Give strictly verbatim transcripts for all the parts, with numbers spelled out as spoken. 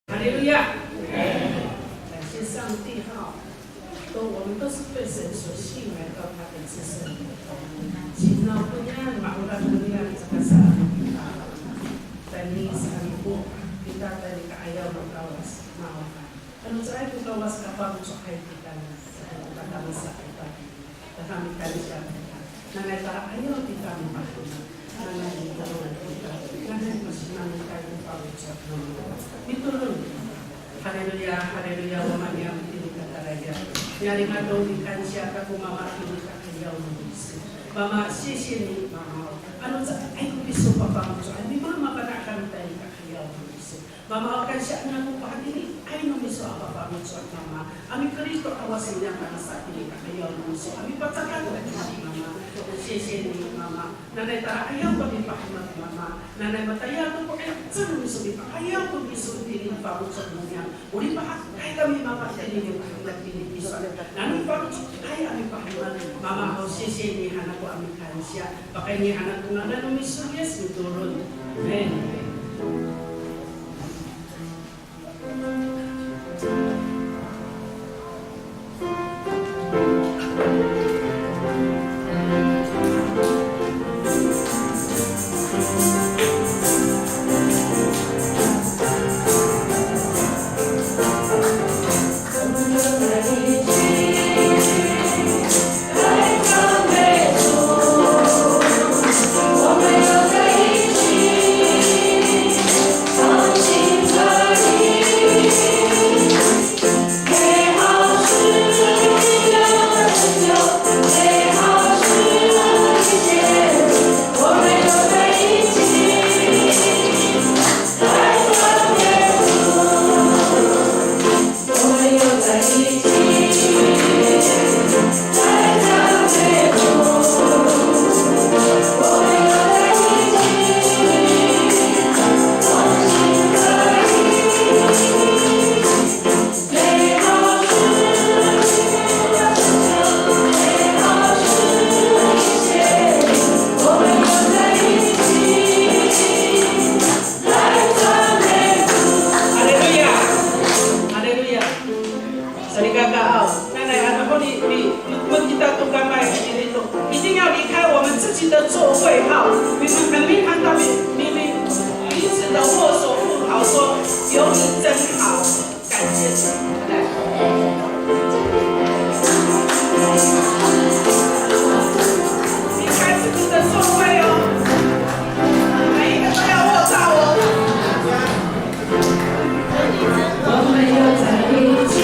哈利路亚！感谢上帝哈，都我们都是被神所吸引来到他的至圣所。Cima ko niyan, ma'orad ko niyan, caka saan kita. Tayni saan ko kita, tayni ka'ayaw no Kawas, maolah. Ano caay ko Kawas kapaloco'ay kita, sa kita, sa kita. Tada mikansiya kita. Nanay tala'ayaw kita mapahina. Nanay mitolon kita. Nanay masimanokay ko faloco' no mita. Mitolon. Haleluya, haleluya, Wama niyam itini i kakarayan. Niyari' to mikansiya kako Mama itini i ka'ayaw no miso. Mama, sisini Mama. Ano caay ko piso pafaloco'ay ni Mama, fana' kami tayni i ka'ayaw no miso. Mama, o kansiya niyam ko hatiniay no miso a pafaloco' Mama. A mikerito a wasing niyam tangasa itini i ka'ayaw no miso a mipacakat to Mama. Sisini Mama. Nanay tala'ayaw to mipahemek Mama. Nanay matayal to ko 'icel no miso mipa'ayaw to miso itini i faloco' no niyam. O lipahakay kami Mama itini i mipahemek itini i miso. Nano faloco'ay a mipahemek Mama haw, sisini han ako a mikansiya. Pakayni han ako ngangan no miso Yis mitolon. Amin. 哈利路亚，哈利路亚。Salikaka aw, nanay ano honi, mi, mi, kita to kamay, 一定要离开我们自己的座位哈。你们很平常的，你们彼此的握手问好，说有你真好。 感谢主，来。离开自己的座位哦，每一个都要握到哦。我们要在一起。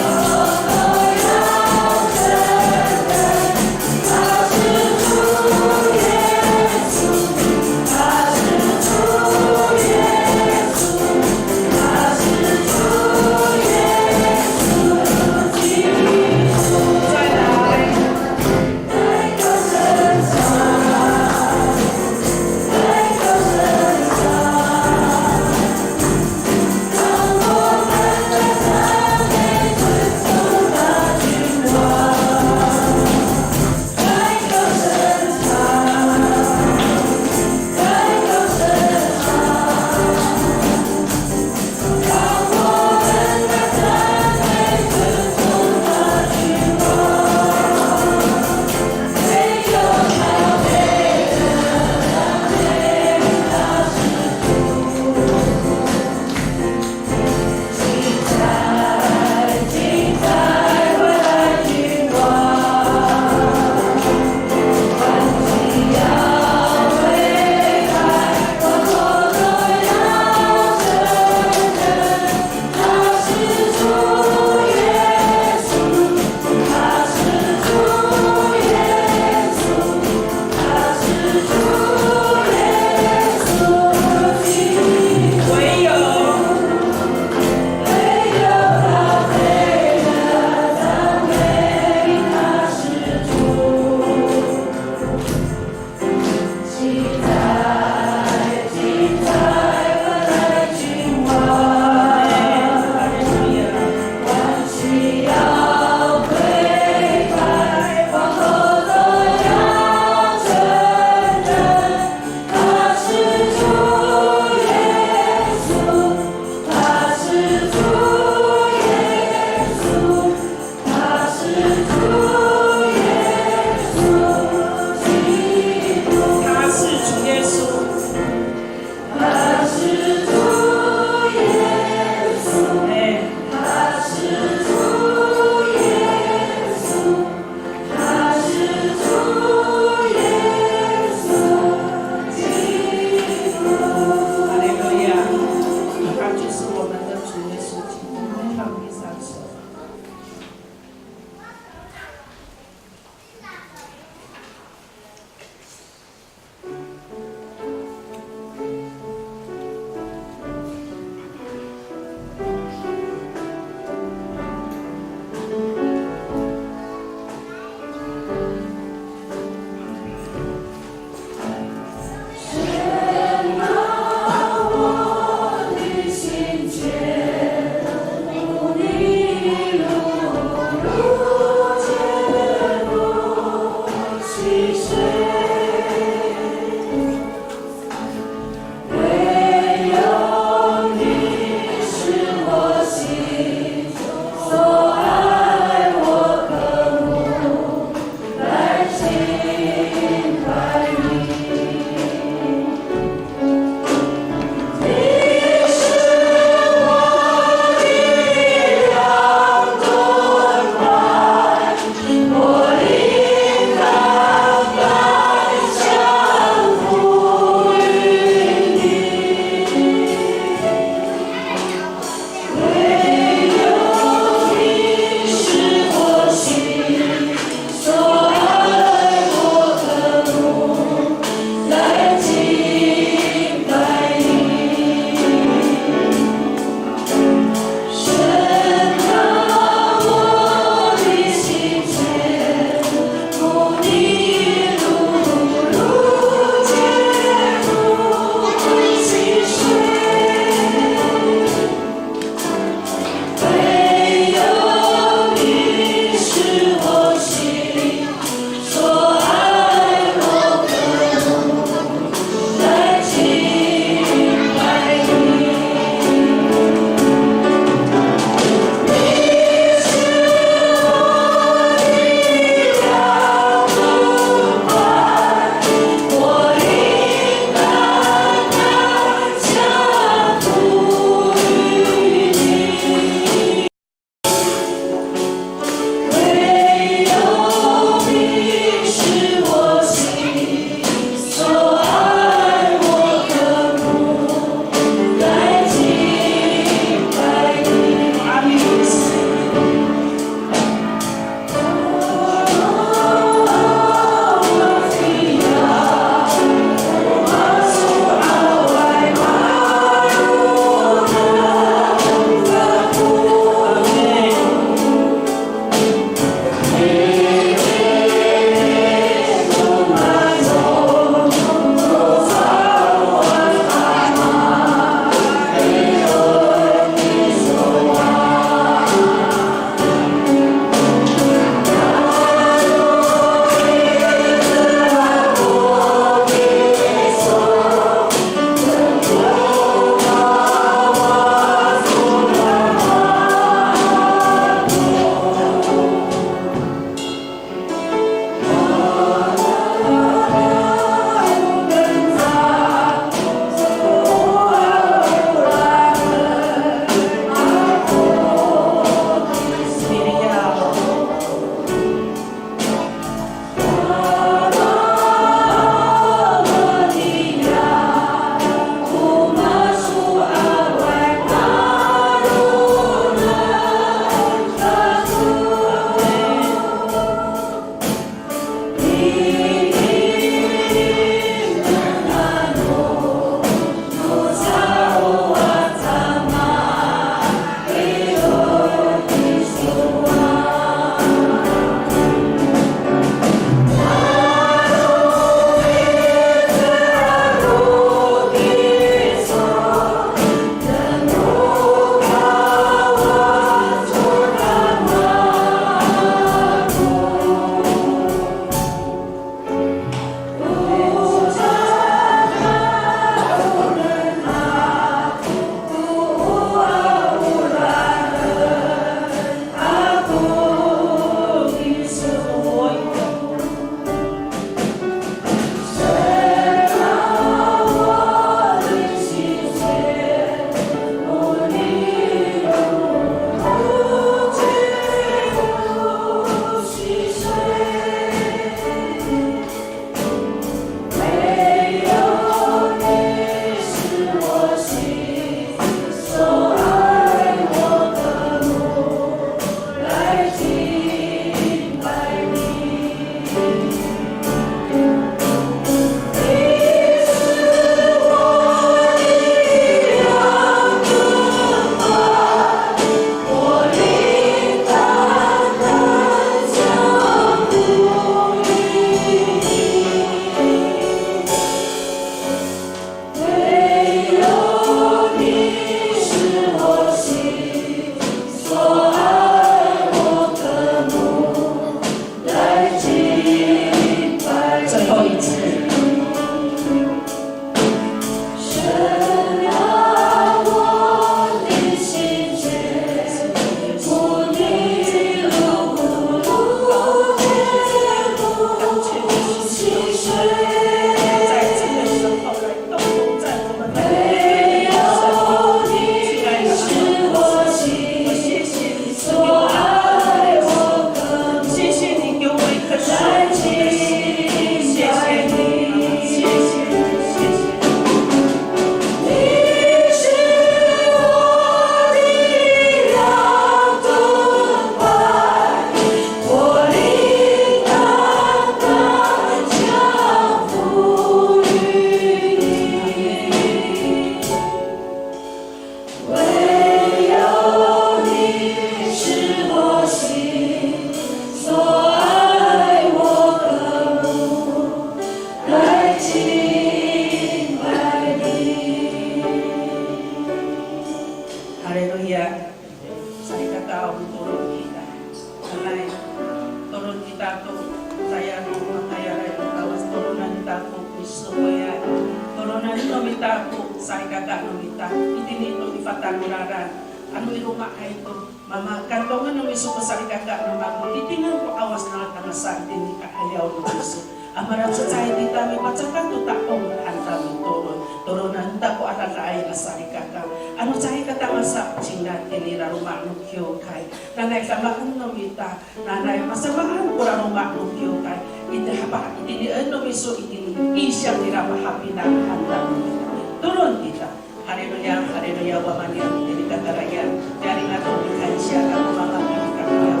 Kita ko salikaka no mita, itini to i Fata'oraan, ano i loma' hay to, Mama, kantongen no miso ko salikaka no mako, titingen ko 'awas nara tangasa itini i ka'ayaw no miso. A malacecay kita mipacakat to ta'ong han ta mitolon, tolonen ta ko adadaay a salikaka. Ano caay ka tangasa cingra tini laloma' no kiwkay. Nanay damaen no mita, nanay masamaan ko laloma' no kiwkay. Iti hapa, itinien no miso itini, 义象 nira mahapinang han ta no mita. Tolon kita. Haleluya, haleluya, wama niyam itini kakarayan. Yaringa to mikansiya kako Mama itini kakarayan.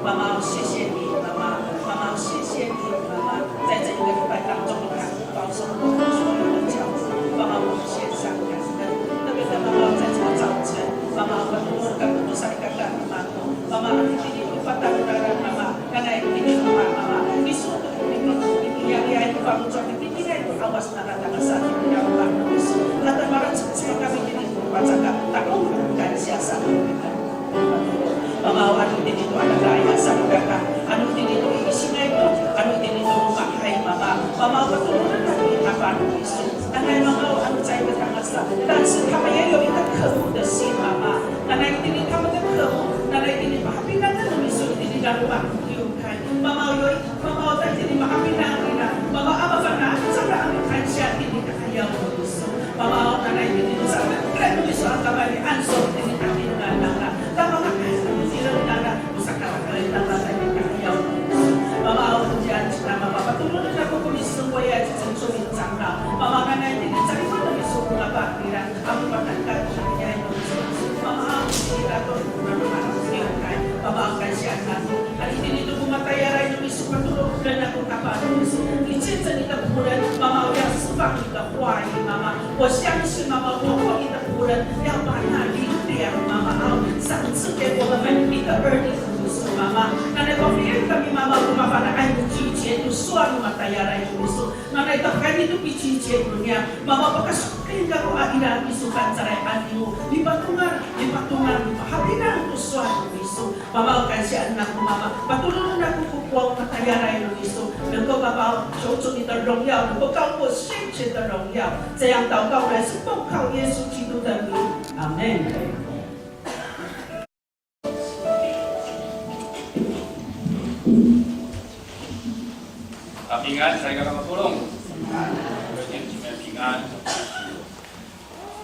Mama, 谢谢你, Mama, Mama, 谢谢你, Mama, 在这一个礼拜当中，你看 保守我们所有的脚步，帮忙我们献上感恩。特别的，帮忙在这个早晨，帮忙我们更多的上一个干妈，帮忙我们今天有发达的人，妈妈，刚才今天妈妈，你说的，你你你你你你帮助你，你你在有 awas na tatangasa itini i loma' no miso. Ata malacecay kami itini, pacakat ta'ong, kansiya sa Mama, ano itini to adadaay a salikaka, ano itini to i isingay to, ano itini to loma' hay, Mama. Mama, patoroden ako i tapang no miso. Nanay Mama, ano caay ka tangasa, 但是他们也有一个渴慕的心, Mama. Nanay itini 他们的渴慕, nanay itini pahapinangan no miso itini i laloma' no kiwkay. Mama, yo, Mama, o tayni mahapinang nira, Mama, a mafana' cangra a mikansiya itini i ka'ayaw no miso. Mama, o nanay itini saka, kay no miso a kamay ni Anso itini i ka'ayaw nangra. Tama ka, kay no miso nangra, o saka, kay tama itini i ka'ayaw no miso. Mama, o diyan cita, Mama, patoroden ako ko miso, waya ci Cenco Mingcang. Mama, nanay itini, cari mana miso ko ngapa nira. Ako patangkal ko niyay no miso. Mama, ako sira to, mama, ako sira kay. Mama, ako kansiya nako. Ano itini to ko matayalay no miso, patoroden ako kapa no miso. 你见证你的仆人, Mama, 我要释放你的话语, Mama. 我相信, Mama, 透过你的仆人，要把那灵粮, Mama, 赏赐给我们每一个儿女的miso, Mama. Nanay pafelian kami, Mama, ko mafana'ay no ciwcay to sowal no matayalay no miso. Nanay pakayni to piciwcay no niyam, Mama, pakaso'elin kako a ira miso fangcalay a 'Adingo, mipatongal, mipatongal, mipahapinang to sowal no miso. Mama, o kansiya nako, Mama, patoroden ako ko kowa matayalay no miso. 能够 Mama, 求主你的荣耀能够高过先前的荣耀，这样祷告乃是奉靠耶稣基督的名，阿们。 啊，平安，再一个干妈 polong。各位弟兄姐妹平安。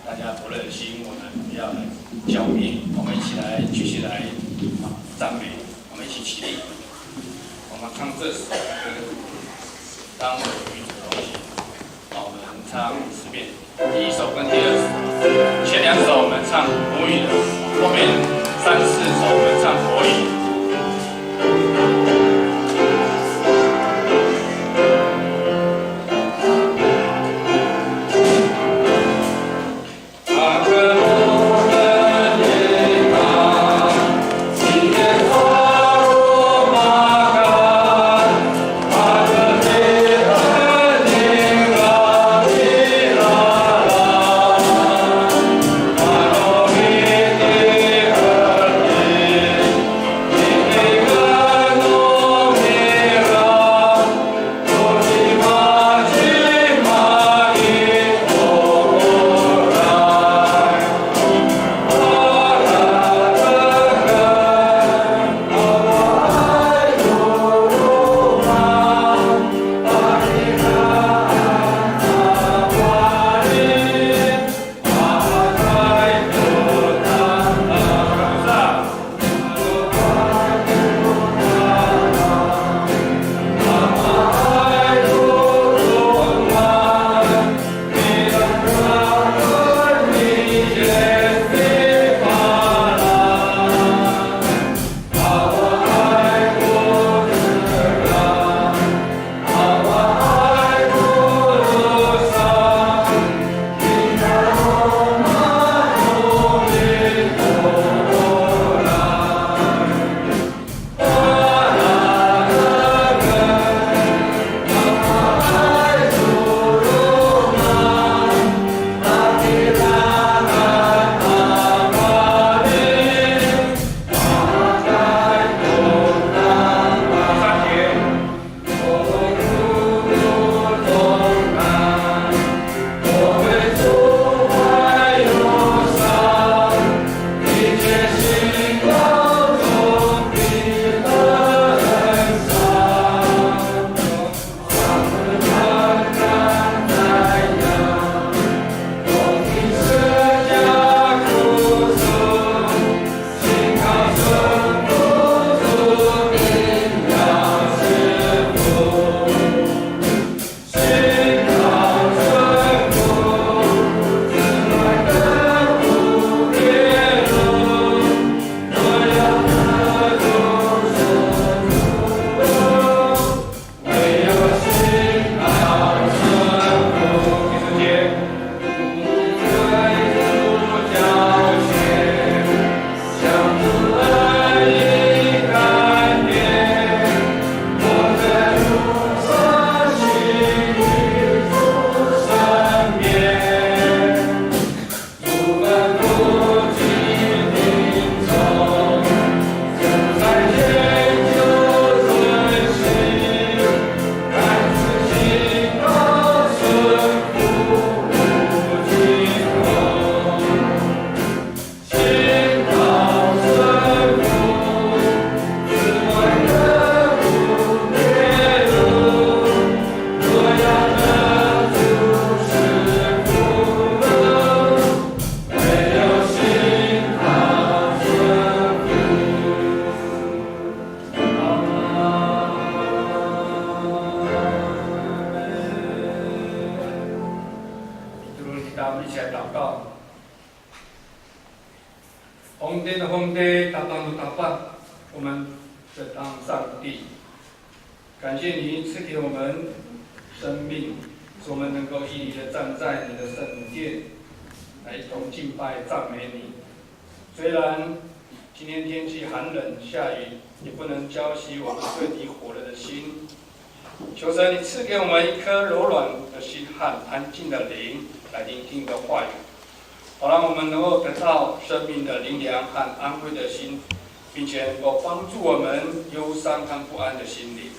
大家不热心，我们不要来浇灭，我们一起来继续来赞美，我们一起起立，我们唱这首歌，当我与主同行。好，我们唱诗篇。 第一首跟第二首，前两首我们唱母语的，后面三四首我们唱国语。Kita 我们一起来祷告。Hongte no hongte, tapang no tapang, 我们的上帝，感谢你赐给我们生命，使我们能够一一的站在你的圣殿，来一同敬拜赞美你。虽然今天天气寒冷下雨，也不能浇熄我们对你火热的心。求神你赐给我们一颗柔软的心和安静的灵，来聆听你的话语，好让我们能够得到生命的灵粮和安慰的心，并且能够帮助我们忧伤和不安的心灵。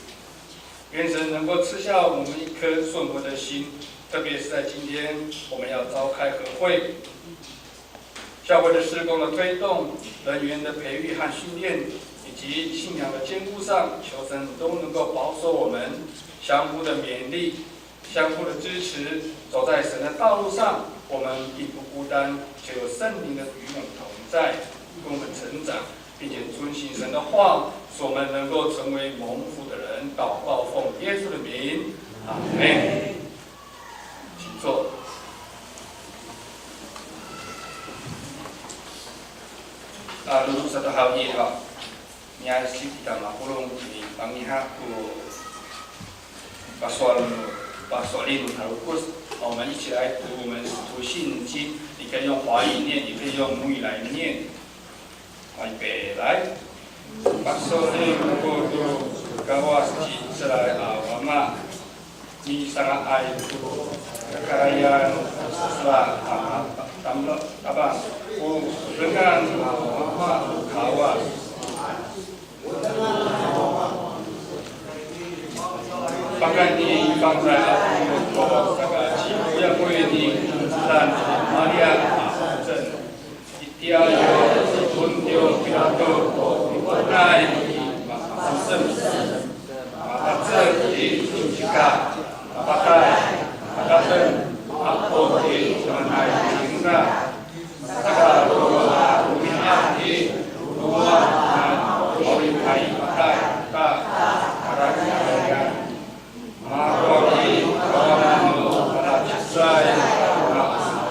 愿神能够赐下我们一颗顺服的心，特别是在今天我们要召开和会，教会的事工的推动、人员的培育和训练，以及信仰的坚固上，求神都能够保守我们，相互的勉励，相互的支持，走在神的道路上，我们并不孤单，只有圣灵的与我们同在，跟我们成长，并且遵行神的话，使我们能够成为蒙福的人。祷告奉耶稣的名，阿门。请坐。A, lolo' sato haw i, a, miyasi kita mapolong, mipangiha ko pasowal, pasowal no Halokos. A, 我们一起来读我们使徒信经，你可以用华语念，也可以用母语来念。 Ay, pelay. Paso'elin kako to Kawas ci'icel a Wama, misanga'ay to kakarayan sela a tam-, tabang ko dengan a Wama no Kawas. Pakayni fangcalay ako to saka ci Koya ko ini, tan Maria a 'icel. Itiya yo ci Pontiyo Pilato ko mikowanay i mapasem, mapacek i cingraan, mapatay, makaten, ma'apot i cowaanay cingra. Saka roma a romi'ad i lowad a ma'oripay patay, ta karakorakoran. Maro' i tawanan no malacecay a Kawas.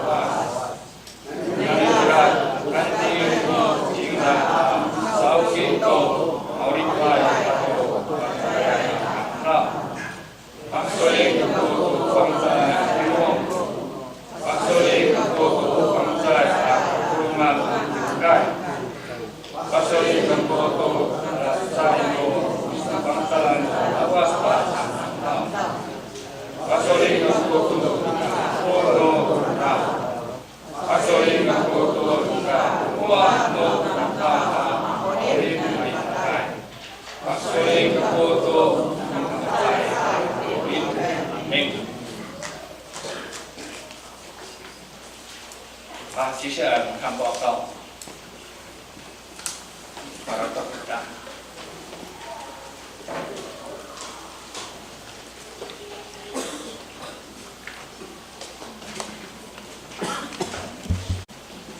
Amin. 好，接下来我们看报告。 Para to kita.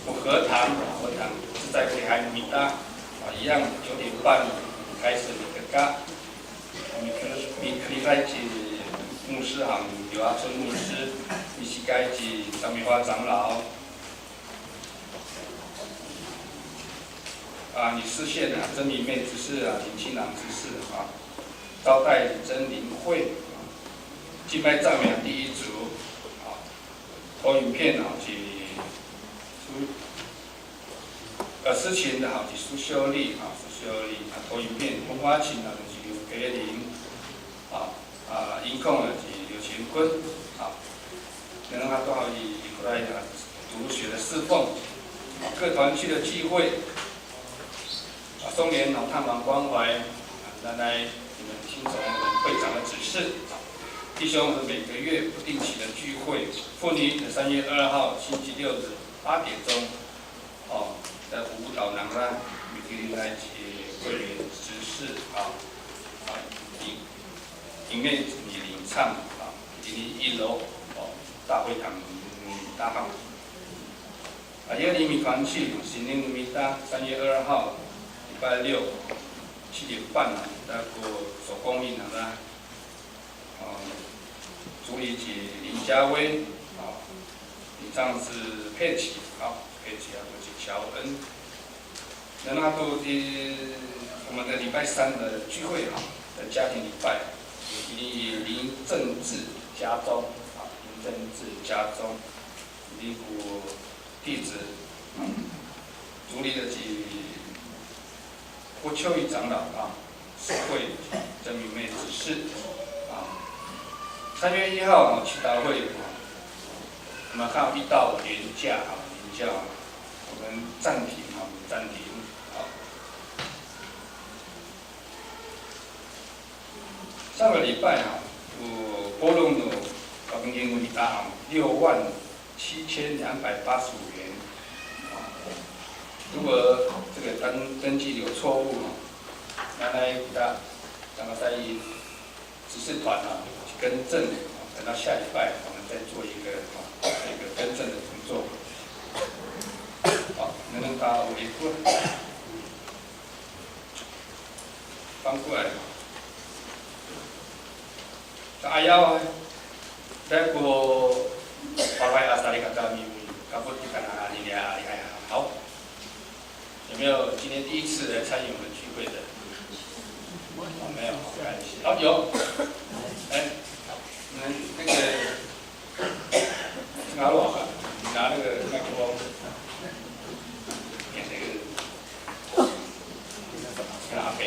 O 和谈，和谈是在北海米大，啊，一样九点半开始的。Kaka Mikri-, Mikrifay ci 牧师哈，刘阿春牧师，Misikay ci 张明华长老。 啊，女士线啊，曾明妹执事啊，林清郎执事啊，招待真灵会啊，敬拜赞美啊，第一组啊，投影片啊，及苏，呃，司琴的哈，及苏秀丽啊，苏秀丽啊，投影片，风花琴啊，及刘培林啊， 啊，音控啊，及刘乾坤啊，然后他都好以，以过来啊，读学的侍奉啊，各团契的聚会啊，松年老探访关怀啊，那来你们听从我们会长的指示啊，弟兄们每个月不定期的聚会，妇女的三月二号星期六日八点钟 哦，在舞蹈 nangra，Mikiringay ci 慧莲执事啊，啊，Mikiringay ci 领唱啊，今天一楼哦，大会堂大号。啊，Yali Mikanci，Sinin no mita，三月二号，礼拜六，七点半啊，在做手工艺 nangra，啊，助理及林家威啊。上是佩奇，好，佩奇啊，佩奇乔恩。那那都是我们的礼拜三的聚会啊，的家庭礼拜，以及林政志家中啊，林政志家中，一个弟子，主理的是郭秋怡长老啊，司会曾明妹执事啊。三月一号啊，祈祷会啊，我们看一到连假啊，连假啊，我们暂停啊，我们暂停啊。上个礼拜啊，有波隆的 Pangingin 啊，六万七千两百八十五元。如果这个登登记有错误哦，那那一笔大，那么在于执事团啊去更正，等到下礼拜我们再做一个啊一个更正的动作。好，能不能把我一个翻过来？Sa ayaw, dai ko paway a salikaka mi, kapot kita na nini a, a, a, 好。有没有今天第一次来参与我们聚会的？哦，没有，好，感谢。好，有。哎，那，那个，拿我啊，你拿那个麦克风，给那个，给阿飞。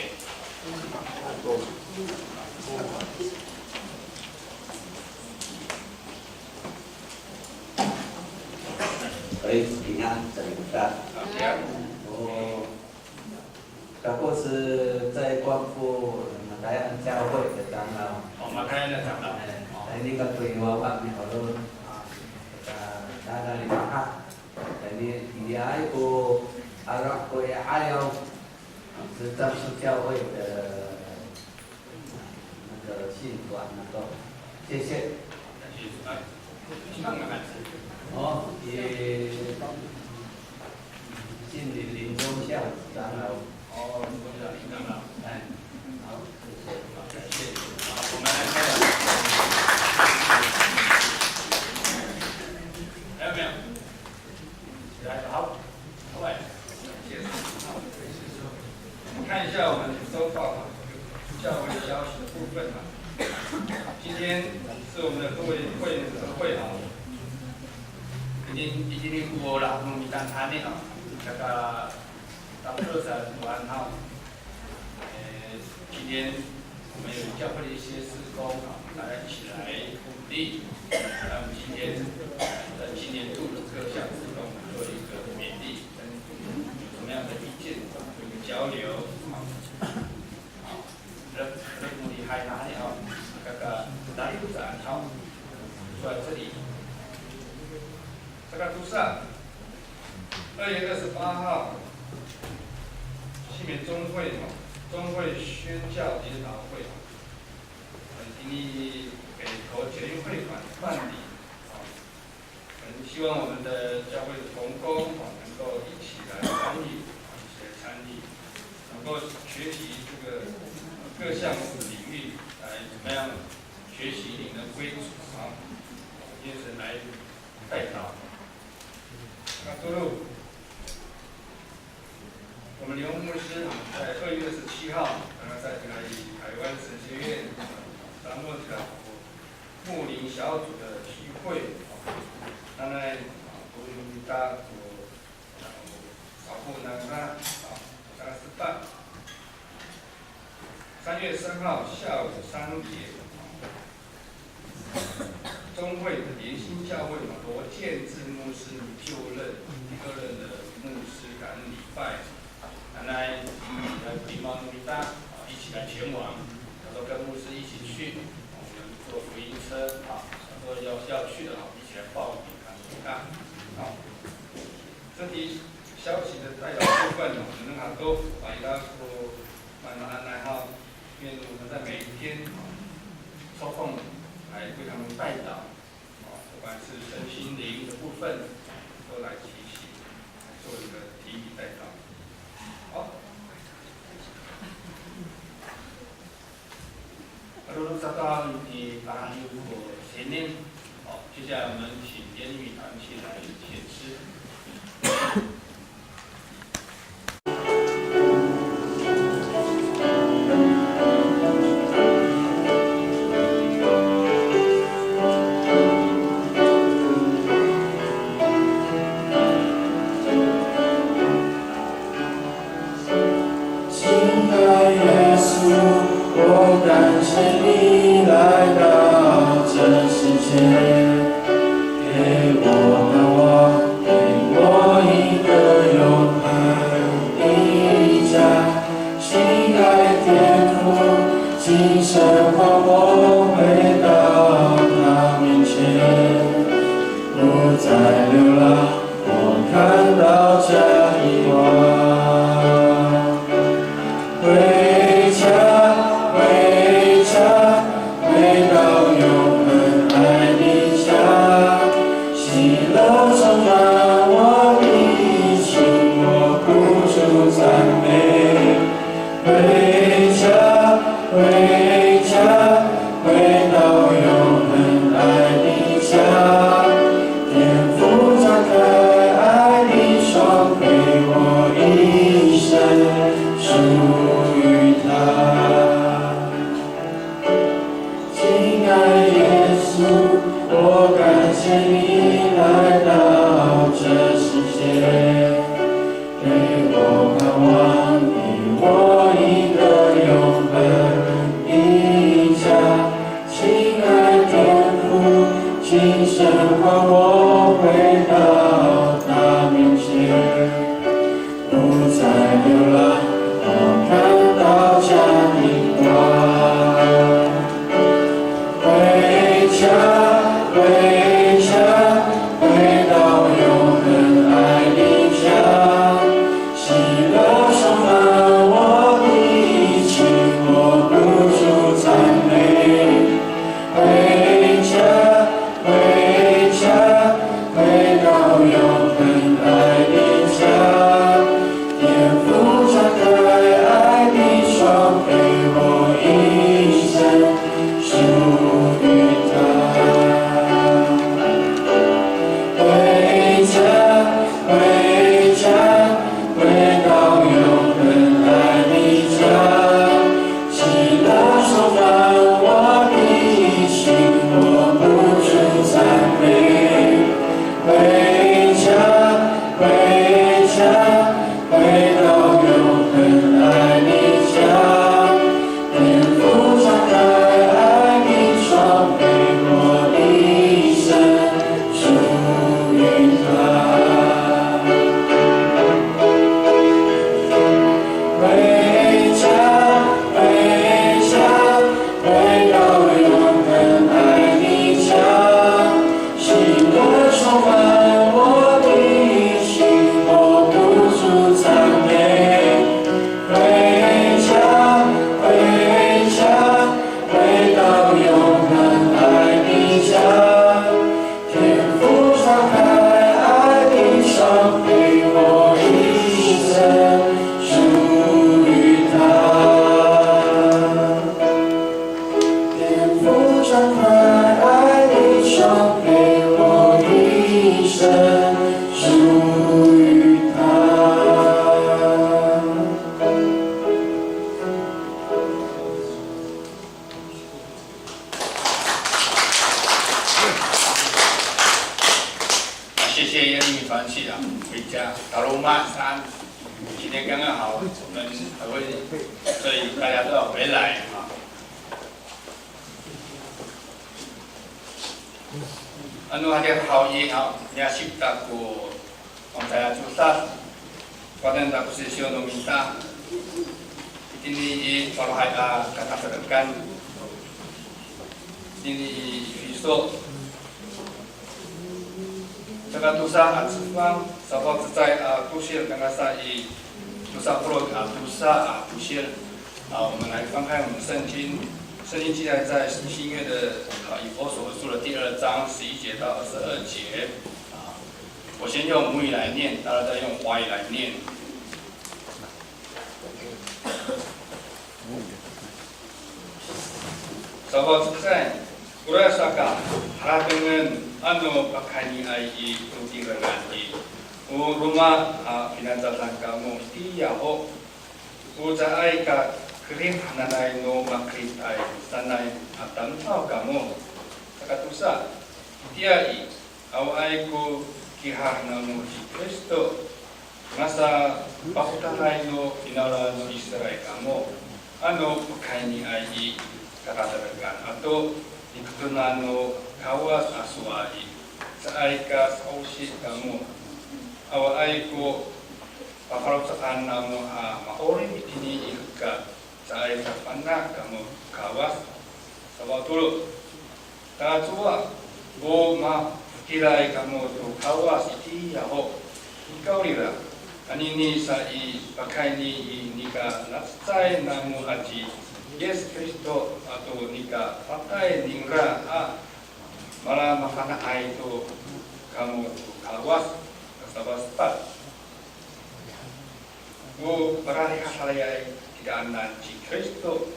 哎，平安，salikaka。平安。哦，kako 是在光复马太鞍教会的长老。哦，马太鞍的长老。哎，在那个鬼娃娃没有咯。啊，大大的哈，在那，你爱不，阿拉不爱哦，是樟树教会的 那个信徒啊，那个，谢谢。哦，也敬礼林忠孝长老。哦，林忠孝林长老。哎，好，谢谢。好，感谢。好，我们来开始。还有没有？ 来，好，好，来，我们看一下我们周报啊，教会消息的部分啊。今天是我们的各位会员的会啊，已经已经过了，我们一旦谈的啊，那个到二十五号。 呃，今天我们有教会的一些事工啊，大家一起来努力。那我们今天在今年度的各项事工做一个勉励，跟有什么样的意见做一个交流。好，那那努力还哪里啊？那个大家都在好，坐在这里。这个都是啊。 二月二十八号，新北中会哦，中会宣教研讨会哦，呃，因为北投捷运会馆办理哦，很希望我们的教会的同工哦，能够一起来参与，一起来参与，能够学习这个各项领域来怎么样学习灵恩归主啊，愿神来带领。 那最后，我们刘牧师啊，在二月二十七号，刚刚在这个台湾神学院张牧师啊，牧灵小组的聚会啊，那在啊，牧灵大组，然后扫过那个啊，大概是办。三月三号下午三点， 中会的联兴教会嘛，罗建志牧师就任第二任的牧师感恩礼拜。原来，呃，礼貌那么大，啊，一起来前往。他说跟牧师一起去，我们坐福音车，啊，他说要，要去的，啊，一起来报名感恩礼拜。啊，这题消息的代表部分呢，我们很多把它说慢慢来哈，因为我们在每一天抽空来为他们代祷，啊，不管是身心灵的部分，都来提醒，来做一个提醒代祷。好。 Malolok sato haw i, pahayop ko sinin. 好，接下来我们请严语团先亲爱耶稣，我感谢你来到这世界，给我盼望，给我一个永恒的家。亲爱天父，请赦换我，回到他面前，不再流浪，我看到这一晚。回家，回家，回到永恒爱的家。喜乐充满我的心，我不住赞美。回家，回家，回到永恒爱的家，天父张开爱的双臂，我一生属于他。亲爱耶稣，我感谢你来到这世界。 给我盼望，给我一个永恒的家。亲爱天父，请赦换我，回到他面前，不再流浪，我看到家的光。 回家，回家，回到永恒爱的家。喜乐充满我的心，我不住赞美。回家，回家， 回到永恒爱的家，天父张开爱的双臂，我一生属于他。回家，回家， 回到永恒爱的家，喜乐充满我的心，我不住赞美。回家，回家，回到永恒爱的家，天父张开爱的双臂，我一生 属于他。回家，回家，回到永恒爱的家，喜乐充满我的心，我不住赞美。回家，回家， 回到永恒爱的家，天父张开爱的双臂，我一生属于他。天父张开爱的双臂，我一生属于他。 谢谢燕丽传奇啊，回家。Taloma 三，今天刚刚好，我们还会，所以大家都要回来啊。Ano hatira haw i, a, miyasip ta ko Pangcah a tosa, kawanan ta ko sisyo no mita. Itini i falohay a katakarekan. Itini i Efiso. Saka tosa a cefang, safaw cecay a tosil tangasa i tosa polo' a tosa a tosil. 啊，我们来翻开我们的圣经，圣经记载在新约的，啊，以弗所书的第二章十一节到二十二节。啊，我先用母语来念，大家再用华语来念。Safaw cecay, orasaka, haratengen, Ano pakayniay i, o tirengan i, o roma a finacadan kamo itiya ho, o caay ka kerif hananay no makeritay sanay a tamdaw kamo. Sakatosa, itiya i, awaay ko kihar namo ci Kristo, masapapotalay no finawlan no Israil kamo, ano pakayniay i, kakaterekan ato niketonan no Kawas a sowal i, caay ka sa'osi kamo. Awaay ko pafaloco'an namo a ma'orip itini i hekal, caay ka fana' kamo Kawas. Sawatolo, tacowa ko mafokilay kamo to Kawas itiya ho. Nikawrira, anini sa i, pakayni i nika lacecay namo aci Yis Kristo ato nika patay ningra a, mala mafana'ay to kamo to Kawas. Sawasepat, o pararihaday kidaanan ci Kristo.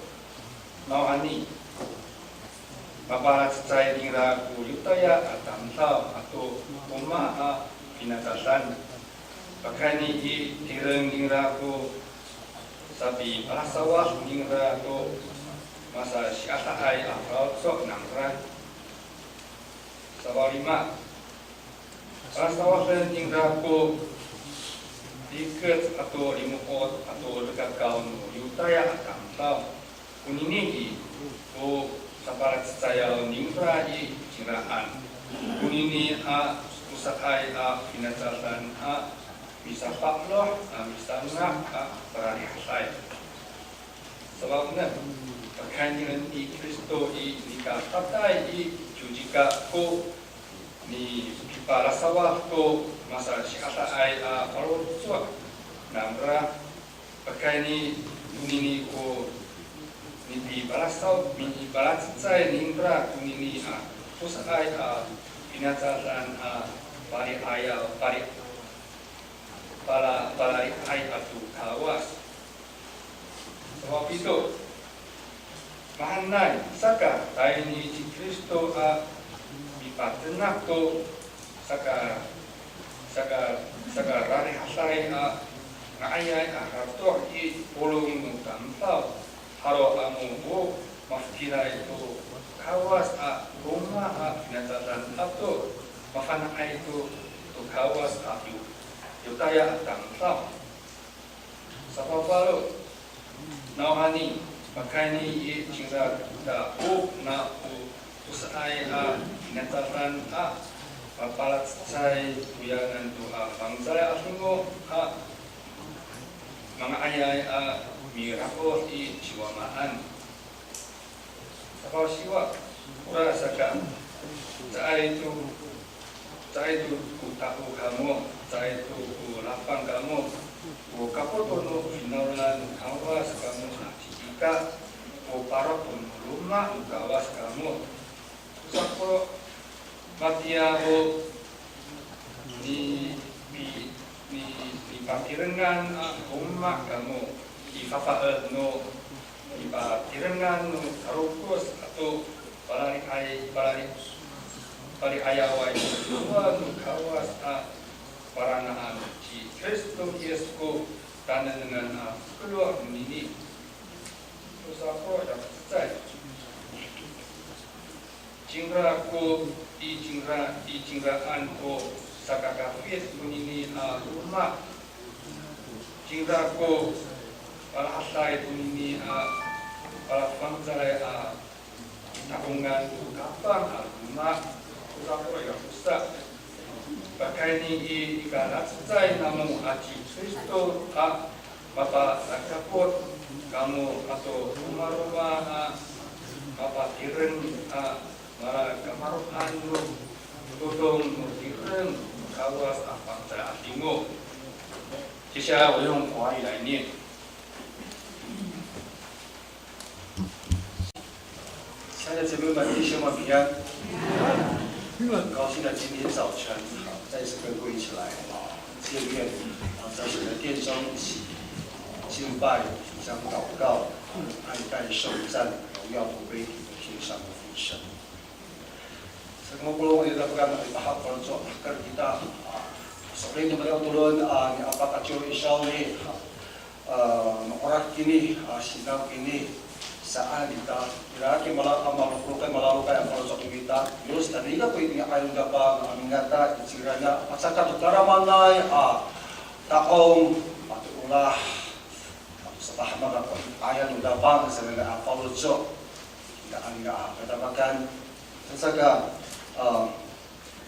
Nawhani, mapalacecay ningra ko Yotaya a tamdaw ato roma a finacadan. Pakayni i, tireng ningra ko sapipalasawad ningra to masasi'adaay a faloco' nangra. Sawalima, palasawaden ningra ko rikec ato limo'ot ato lekakaw no Yotaya a tamdaw. Konini i, o sapalacecayaw ningra i cingraan, konini a tosaay a finacadan a misafa'eloh a misanga' a pararihaday. Sawaenem, pakaynien ni Kristo i nika patay i ciwcika ko nipipalasawad to masasi'adaay a faloco' nangra. Pakayni konini ko nipipalasaw, nipipalacecay ningra konini a tosaay a finacadan a pali'ayaw, pali, pala, palali'ay ato Kawas. Sawapito, mahaenay, saka tayni ci Kristo a mipatenak to saka, saka, sakararihaday a nga'ayay a ratoh i polong no tamdaw, halo amo o mafokilay to Kawas a roma a finacadan ato mafana'ay to, to Kawas a Yo, Yotaya a tamdaw. Sapafalo, nawhani, pakayni i cingra ta o na o tosaay a finacadan a mapalacecay koyanan to a fangcalay a 'Adingo a manga'ayay a mira'od i ci Wamaan. Sapasiwa, orasaka, caay to, caay to ko tao kamo, caay to ko lapang kamo, ko kapoto no finawlan no Kawas kamo, a ci Ika, ko paro' to no loma' no Kawas kamo. Sako, matiya o ni, ni, ni, nipatirengan a loma' kamo, i fafaed no nipatirengan no tarokos ato palali'ay, palali, pali'ayaway no Kawas a parana'an ci Kristo Yis ko tanengnengan a fokeloh nini. Tosa ko, ya, cecay. Cingra ko, i cingra, i cingraan ko sakakafit konini a loma'. Cingra ko palahaday konini a palafangcalay a takongan ko kapang a loma'. Tosa ko, ya, tosa. Pakayni i nika lacecay namo aci Kristo a mapalakapot kamo ato romaroma a mapatireng a malakamaro'an no todong no tireng no Kawas a fangcalay a 'Adingo. 接下来我用华语来念。 亲爱的姐妹们、弟兄们平安。很高兴在今天早晨，好，再次跟各位一起来，啊，见面，啊，在神的殿中一起敬拜、主张祷告，爱戴颂赞、荣耀都归给我们天上的父神。Mapolong ira pekan ita haw, faloco' a hekal kita. A, so'elin to mita o tolon, a, ni Apak a Ciwlo i Sawni, a, maolah kini, a, sinaw kini, saan ita. Ira ki mala-, a, malokay, malalokay a faloco' no mita. Yo, saan ira ko itini i 'ayaw no Tapang, a, mingata, i cirana, a, caay ka to tadamaanay, a, ta'ong, a, to olah, a, to sapahamaka ko i 'ayaw no Tapang, saan a faloco'. Ira anini a katamakan. Saka, a,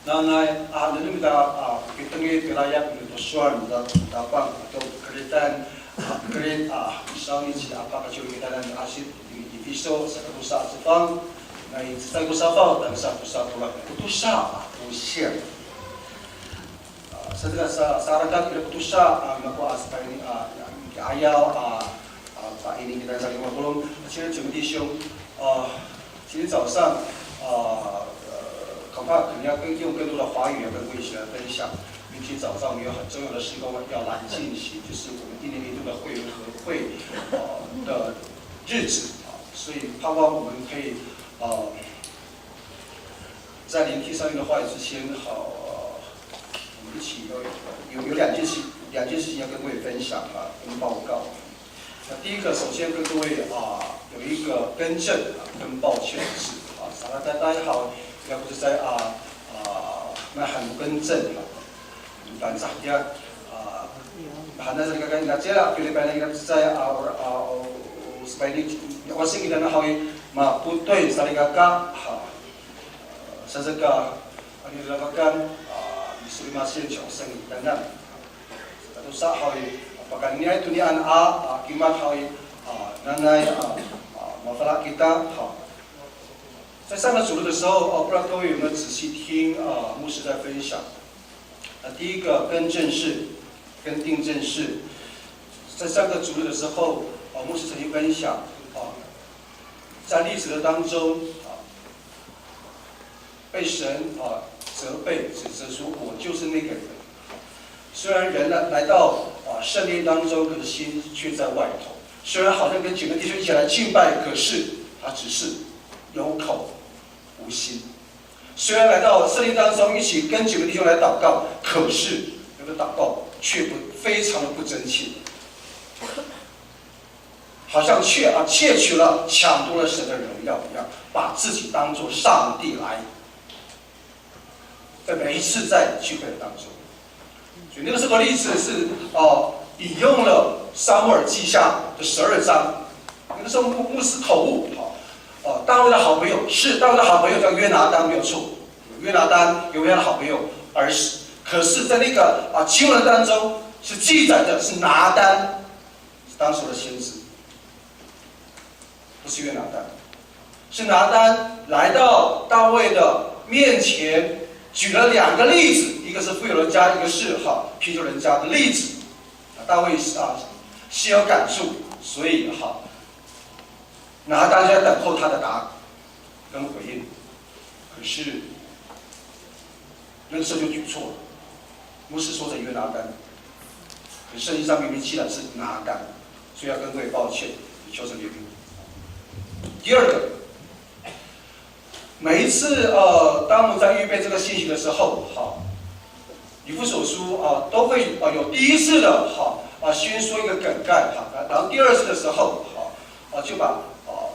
nanay, a, nengneng ita, a, pitengil, pilayap, no to sowal, no Tapang, to keritan, a, kerit, a, i Sawni ci Apak a Ciwlo kitanan a asip, i Efiso, saka tosa a cefang, nai cecay ko safaw, tangasa ko safaw, ko tosa, a, ko siyam. A, sa, sa, sa, sarakat ira ko tosa, a, mako a, sa paini, a, i 'ayaw, a, a, paini kita sa lima puluh, 亲爱的姐妹弟兄，啊，今天早上，啊，呃，恐怕可能要更，用更多的华语要跟各位一起来分享。明天早上我们有很重要的事工要来进行，就是我们一年一度的会员和会，呃，的日子啊，所以盼望我们可以，呃，在聆听上帝的话语之前，好，呃，我们一起有，有，有两件事，两件事情要跟各位分享啊，跟报告。那第一个，首先跟各位啊，有一个更正啊，跟抱歉的事啊。Salikaka haw, ira ko cecay a, a, mahaen ko 更正啊。Fangcal tiya, a, mahaen salikaka, ira ko cecay a, Pilipay, ira ko cecay a, o, a, o, o, Spanish, o singkidan haw i, mapotay salikaka, ha. Saka, ano ira ko 更正, a, misolimasin ci Oseng kitanan. Saka tosa haw i, pakayni to niyaan a, a, kimad haw i, a, nanay, a, a, mafana' kita, ha. 在上个主日的时候，哦，不知道各位有没有仔细听，啊，牧师在分享。那第一个更正是，跟订正是，在上个主日的时候，哦，牧师曾经分享，哦，在历史的当中，啊，被神，啊，责备、指责说，我就是那个人。虽然人来，来到，啊，圣殿当中，可是心却在外头。虽然好像跟几个弟兄一起来敬拜，可是他只是有口无心。虽然来到圣殿当中，一起跟几个弟兄来祷告，可是那个祷告却不，非常的不真切。 好像窃，啊，窃取了、抢夺了神的荣耀一样，把自己当作上帝来，在每一次在聚会的当中。所以那个时候的例子是，哦，引用了撒母耳记下的十二章。那个时候牧，牧师口误，哦，哦，大卫的好朋友，是，大卫的好朋友叫约拿单，没有错。约拿单有约拿的好朋友，而是，可是在那个，啊，经文当中是记载的是拿单， 是当时的先知，不是约拿单，是拿单来到大卫的面前，举了两个例子，一个是富有人家，一个是，哈，贫穷人家的例子。啊，大卫是，啊，心有感触，所以，哈，拿单就在等候他的答案跟回应。可是 那个时候就举错了，不是说成约拿单，可是圣经上明明记载是拿单，所以要跟各位抱歉，求神怜悯。第二个，每一次，呃，当我们在预备这个信息的时候，哈，以弗所书，啊，都会，啊，有第一次的，哈，啊，先说一个梗概，哈，然后第二次的时候，哈，啊，就把，啊，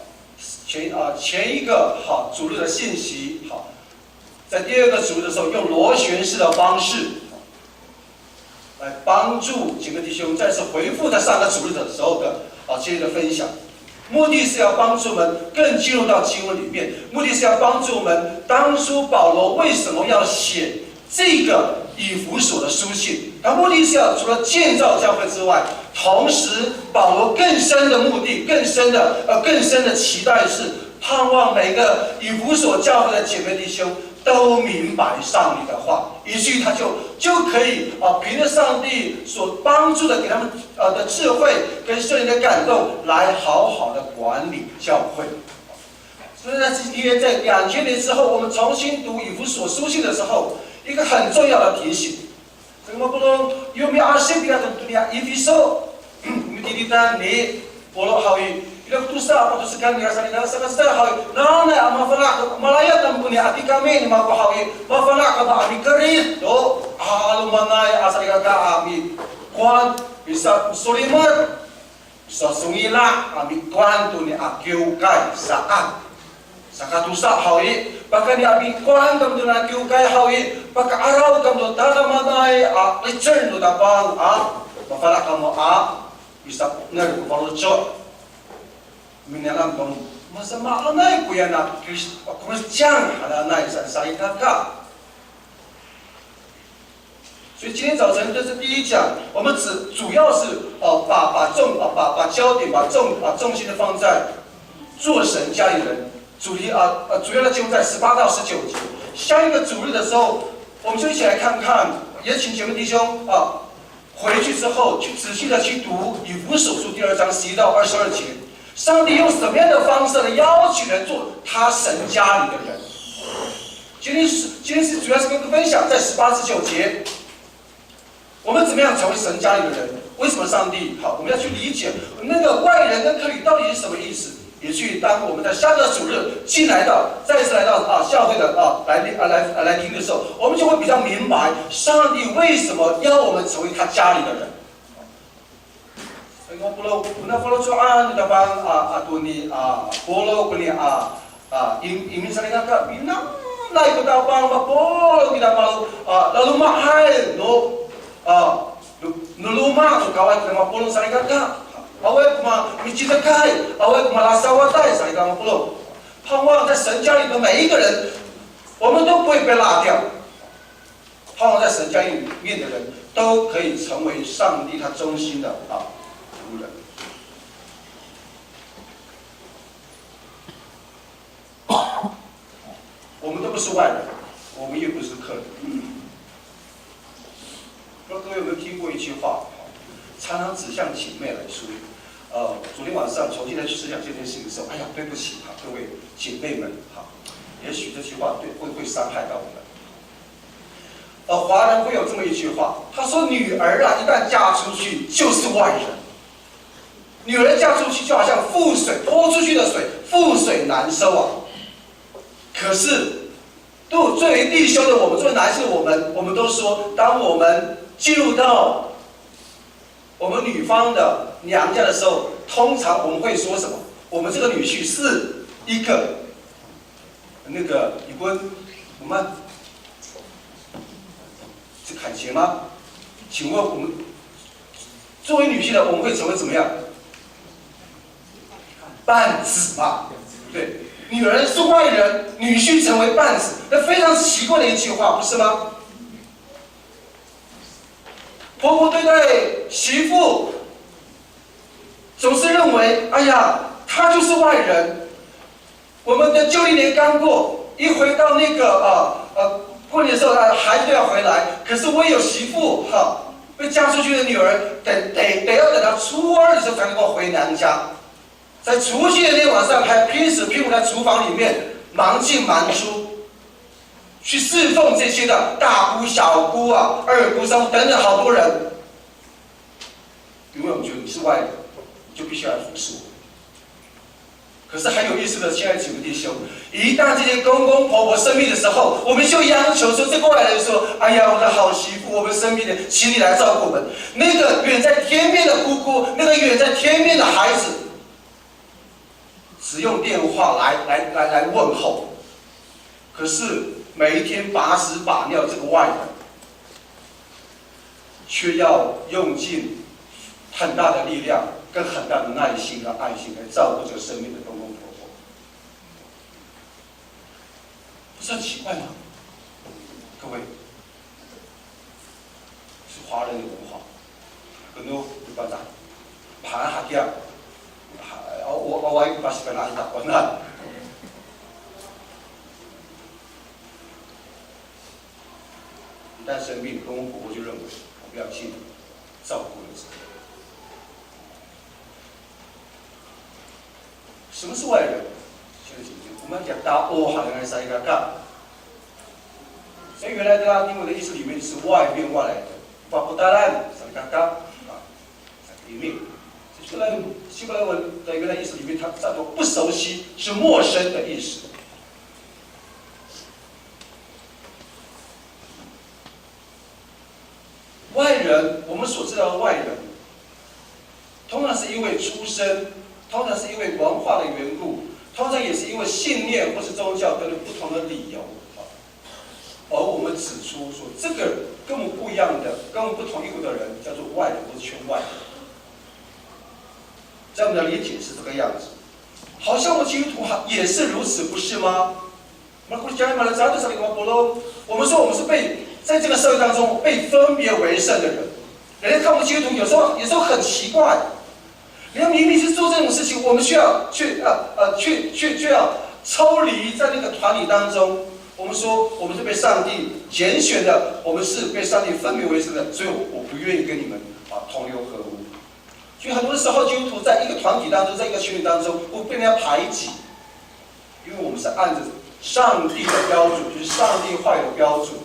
前，啊，前一个，哈，主日的信息，哈， 在第二个主日的时候，用螺旋式的方式来帮助几个弟兄再次回复在上个主日的时候的，啊，这个分享。目的是要帮助我们更进入到经文里面，目的是要帮助我们当初保罗为什么要写这个以弗所的书信，他目的是要除了建造教会之外，同时保罗更深的目的、更深的，呃，更深的期待是盼望每个以弗所教会的姐妹弟兄 都明白上帝的话，以至于他就，就可以，啊，凭着上帝所帮助的，给他们，呃，的智慧跟圣灵的感动，来好好地管理教会。所以在今天，在两千年之后，我们重新读以弗所书信的时候，一个很重要的提醒， Saka mapolong, yo miasip ira to niya Efiso, mitilidan ni Pawlo haw i, Tosa, patosekan nira salikaka, saka cecay haw i, nanay a mafana' to, malayap kamo koni atikami ni mako haw i, mafana' kamo a mikerid to, a, 'alomanay a salikaka a mikowan, misa, misolimet, misasongila' a mikowan to ni a kiwkay saan. Saka tosa haw i, pakayni a mikowan kamo to na kiwkay haw i, paka'araw kamo to tadamaanay a 'icel no Tapang a, mafana' kamo a, misapo'ener ko faloco'. Minanam kamo, masamaanay koya na Chris-, Christian hananay sa, salikaka. 所以今天早晨这是第一讲，我们只，主要是，呃，把，把重，呃，把，把焦点，把重，把重心的放在做神家里人。主题，啊，呃，主要的经文在十八到十九节。下一个主日的时候，我们就一起来看看，也请姐妹弟兄，啊，回去之后去仔细的去读以弗所书第二章十一到二十二节。上帝用什么样的方式来邀请人做他神家里的人？今天是，今天是主要是跟分享在十八至九节。 我们怎么样成为神家里的人？为什么上帝，好，我们要去理解那个外人跟客旅到底是什么意思，以至于当我们在下个主日进来到，再一次来到，啊，教会的，啊，来，啊，来，啊，来听的时候，我们就会比较明白上帝为什么要我们成为他家里的人。 Ay, no Polo, no Polo coan, Tapang, a, ato ni, a, Polo koni, a, a, im-, imin salikaka, minanay ko Tapang, mapolong kita malo, a, lalomahay, no, a, no, no loma' to kawaay kita mapolong salikaka. Awaay ko ma-, miciteekay, awaay ko malasawatay salikaka mapolong. 盼望在神家里的每一个人，我们都不会被落掉。 盼望在神家里面的人都可以成为上帝他忠心的，啊，仆人。我们都不是外人，我们也不是客人。不知道各位有没有听过一句话，常常指向姐妹来说，呃，昨天晚上重新再去思想这件事情的时候，哎呀，对不起哈，各位姐妹们哈，也许这句话对，会，会伤害到我们。 呃，华人会有这么一句话，他说：“女儿啊，一旦嫁出去就是外人。女儿嫁出去就好像覆水，泼出去的水，覆水难收啊。”可是，作为弟兄的我们，作为男性的我们，我们都说，当我们进入到我们女方的娘家的时候，通常我们会说什么？我们这个女婿是一个 那个，你问，我们是凯旋吗？请问我们作为女婿的，我们会成为怎么样？半子嘛，对不对？女儿是外人，女婿成为半子，那非常奇怪的一句话，不是吗？ 婆婆对待媳妇总是认为，哎呀，她就是外人。我们的旧历年刚过，一回到那个，呃，呃，过年的时候，呃，孩子都要回来，可是我有媳妇，哈，被嫁出去的女儿，得，得，得要等到初二的时候才能够回娘家。 在除夕的那天晚上，还拼死拼活在厨房里面忙进忙出，去侍奉这些的大姑、小姑啊、二姑、三姑等等好多人。因为我们觉得你是外人，你就必须要服侍我。可是很有意思的，亲爱的姐妹弟兄，一旦这些公公婆婆生病的时候，我们就央求说，这个外人说：“哎呀，我的好媳妇，我们生病了，请你来照顾我们。”那个远在天边的姑姑，那个远在天边的孩子， 只用电话来，来，来，来问候。可是每一天把屎把尿这个外人，却要用尽很大的力量跟很大的耐心跟爱心来照顾这个生病的公公婆婆。 不是很奇怪吗？各位，是华人的文化。Keno, 没办法，怕他这样，啊，我，我，我，我，一般是跟他打官司。一旦生病，公公婆婆就认为我不要去照顾了。 什么是外人？现在请听，我们讲到哦，好像是一个干。所以原来的拉丁文的意思里面是外面外来的，paputalan，是一个干啊，移民，这是希伯来文的原来意思里面，它叫做不熟悉，是陌生的意思。外人，我们所知道的外人，通常是因为出身，通常是因为文化的缘故，通常也是因为信念或是宗教等等不同的理由，而我们指出说，这个跟我们不一样的、跟我们不同一国的人，叫做外人或是圈外人。在我们的理解是这个样子，好像我们基督徒也是如此，不是吗？我们说我们是被在这个社会当中被分别为圣的人，人家看我们基督徒有时候有时候很奇怪，人家明明是做这种事情，我们需要去呃呃去去去要抽离在那个团体当中。我们说我们是被上帝拣选的，我们是被上帝分别为圣的，所以我不愿意跟你们啊同流合污。所以很多时候基督徒在一个团体当中，在一个群体当中，会被人家排挤。因为我们是按着上帝的标准，就是上帝话语的标准，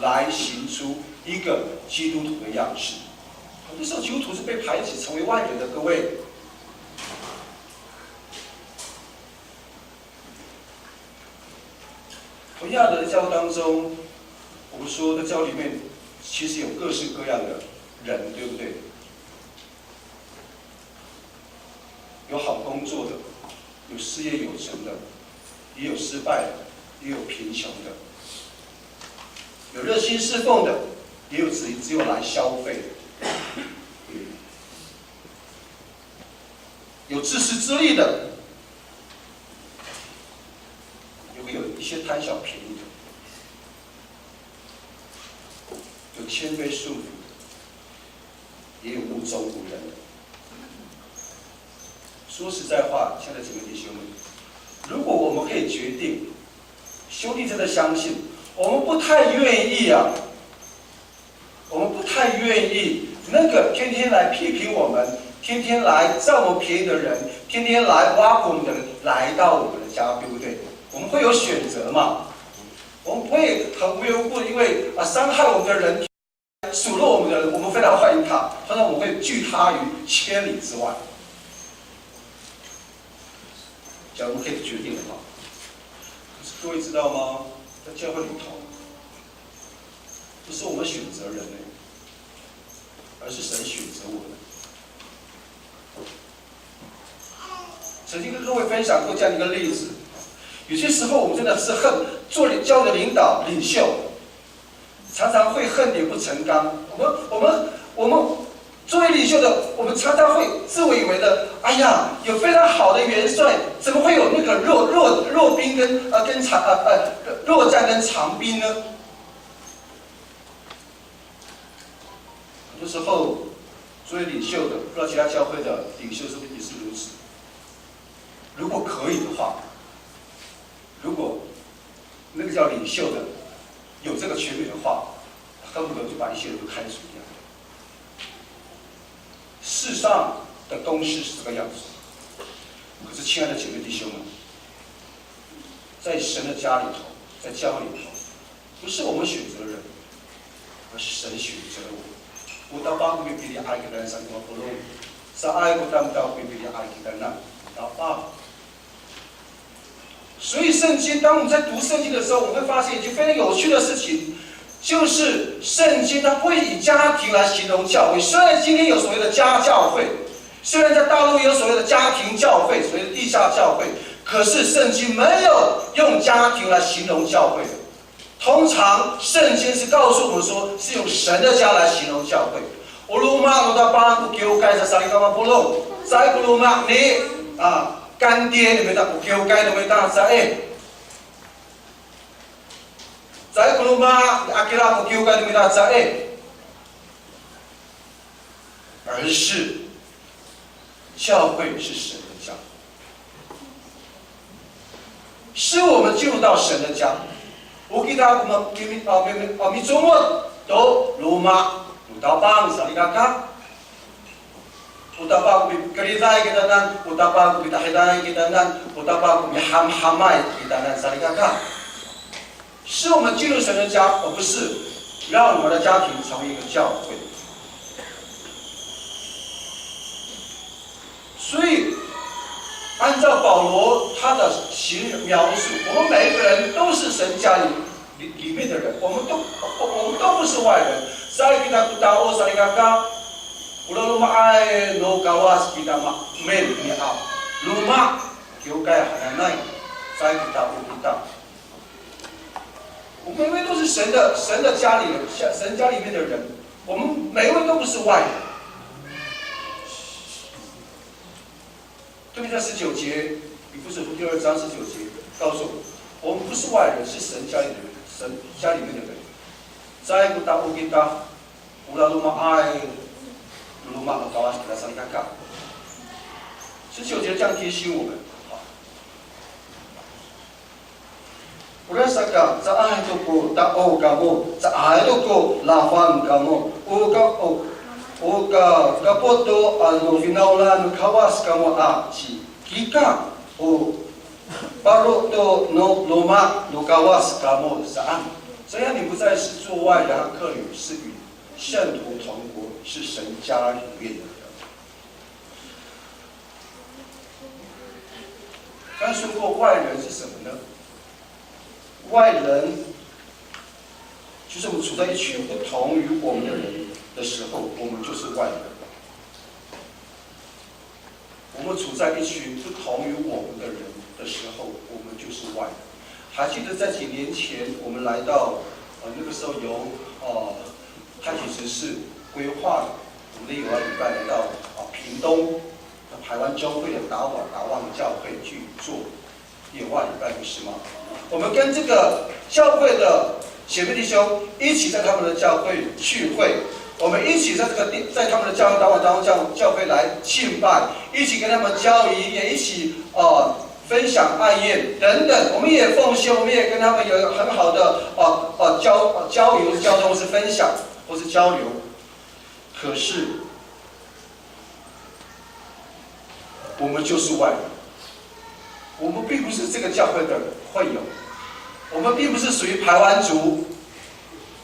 来行出一个基督徒的样式。很多时候，基督徒是被排挤，成为外人的。各位，同样的，在教会当中，我们说，在教会里面，其实有各式各样的人，对不对？有好工作的，有事业有成的，也有失败的，也有贫穷的，有热心侍奉的，也有只只有来消费的，有自私自利的，也会有一些贪小便宜的，有谦卑顺服的，也有目中无人的。说实在话，亲爱的姐妹弟兄们，如果我们可以决定，兄弟真的相信，我们不太愿意啊，我们不太愿意那个天天来批评我们、天天来占我们便宜的人、天天来挖苦我们的人来到我们的家，对不对？我们会有选择嘛？我们不会很无缘无故因为啊伤害我们的人、数落我们的人，我们非常欢迎他，通常我们会拒他于千里之外。假如可以决定的话，可是各位知道吗？在教会里头，不是我们选择人呢，而是神选择我们。曾经跟各位分享过这样一个例子，有些时候我们真的是恨做教会的领导、领袖，常常会恨铁不成钢。我们我们我们作为领袖的，我们常常会自我以为的，哎呀，有非常好的元帅，怎么会有那个弱弱弱兵跟呃跟长呃呃弱将跟长兵呢？很多时候，作为领袖的，不知道其他教会的领袖是不是也是如此？如果可以的话，如果那个叫领袖的有这个权柄的话，恨不得就把一些人都开除掉。世上的公式是这个样子。可是，亲爱的姐妹弟兄们，在神的家里头，在教会里头，不是我们选择人，而是神选择了我们。O Tapang ko mipiliay kitanan sa ko polong. Saay ko tamdaw ko mipiliay kitanan. O Tapang. 所以圣经，当我们在读圣经的时候，我们会发现一件非常有趣的事情，就是圣经它不会以家庭来形容教会。虽然今天有所谓的家教会，虽然在大陆有所谓的家庭教会、所谓的地下教会，可是圣经没有用家庭来形容教会。通常圣经是告诉我们说，是用神的家来形容教会。O loma' no Tapang ko kiwkay sa salikaka a polong. Caay ko loma' ni, a, 干爹 no mita ko kiwkay no mita, caay. Caay ko loma' ni Akira ko kiwkay no mita, caay. 而是教会是神的家，是我们进入到神的家。O kita ko ma-, mi-, a, mi-, a, micomod to loma' no Tapang salikaka. O Tapang ko mikeriday kitanan, o Tapang ko mitahiday kitanan, o Tapang ko mihamhamay kitanan salikaka. 是我们进入神的家，而不是让我们的家庭成为一个教会。所以，按照保罗他的形描述，我们每一个人都是神家里里面的人，我们都我我们都不是外人。Caay kita ko tao salikaka, o laloma'ay no Kawas kita ma, men niya, loma' kiwkay hananay, caay kita o kita. 我们每一位都是神的神的家里人，神家里面的人，我们每一位都不是外人。特别在十九节，以弗所书第二章十九节告诉我们，我们不是外人，是神家里的人，神家里面的人。Caay ko tao kita, o laloma'ay no loma' no Kawas kita salikaka. 十九节这样提醒我们，好。 Orasaka, caay to ko tao kamo, caay to ko lafang kamo, o ka, o, o ka, kapoto, ano finawlan no Kawas kamo a, ci, kika, o, paro to no loma' no Kawas kamo saan. 这样你不再是做外人和客旅，是与圣徒同国，是神家里面的人。 刚说过，外人是什么呢？外人就是我们处在一群不同于我们的人的时候，我们就是外人。我们处在一群不同于我们的人的时候，我们就是外人。还记得在几年前，我们来到，呃，那个时候由，呃，开启执事规划的，我们的友爱礼拜来到，啊，屏东， 排湾中会的达瓦达旺教会去做野外礼拜，不是吗？我们跟这个教会的姐妹弟兄一起在他们的教会聚会，我们一起在这个地，在他们的教会达瓦达旺教教会来敬拜，一起跟他们交谊，也一起呃分享爱宴等等。我们也奉献，我们也跟他们有很好的呃呃交呃交流、交通或是分享或是交流。 可是，我们就是外人，我们并不是这个教会的会友，我们并不是属于排湾族，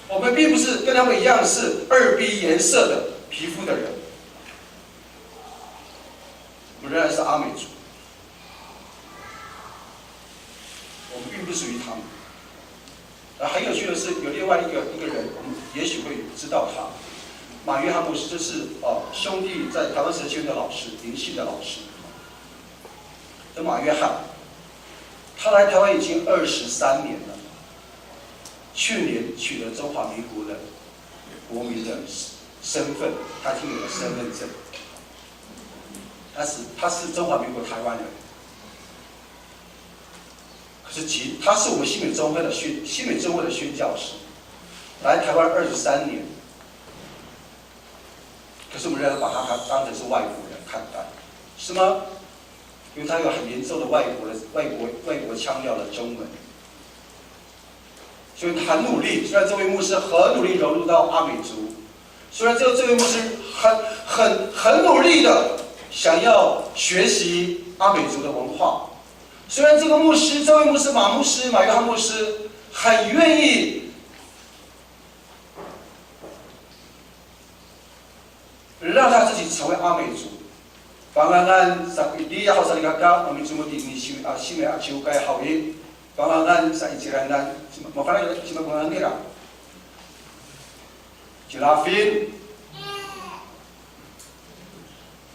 我们并不是跟他们一样是二B颜色的皮肤的人，我们仍然是阿美族。 我们并不属于他们。而很有趣的是，有另外一个一个人，我们也许会知道他。马约翰博士，这是哦兄弟在台湾神学院的老师，灵性的老师。这马约翰，他来台湾已经二十三年了，去年取得中华民国的国民的身份，他已经有了身份证。他是他是中华民国台湾人。 可是其他是我们新美中会的宣新美中会的宣教师，来台湾二十三年，可是我们仍然把他当成是外国人看待，是吗？因为他有很严重的外国的外国外国腔调的中文，所以他很努力。虽然这位牧师很努力融入到阿美族，虽然这这位牧师很很很努力的想要学习阿美族的文化， 虽然这个牧师，这位牧师马牧师马约翰牧师很愿意让他自己成为阿美族，Pangangan sa ko itiya haw salikaka, mamicomod itini sime a sime a ciwkay haw i, Pangangan sa i ciranan, mafana' cima pangangan nira. Ci Lafin,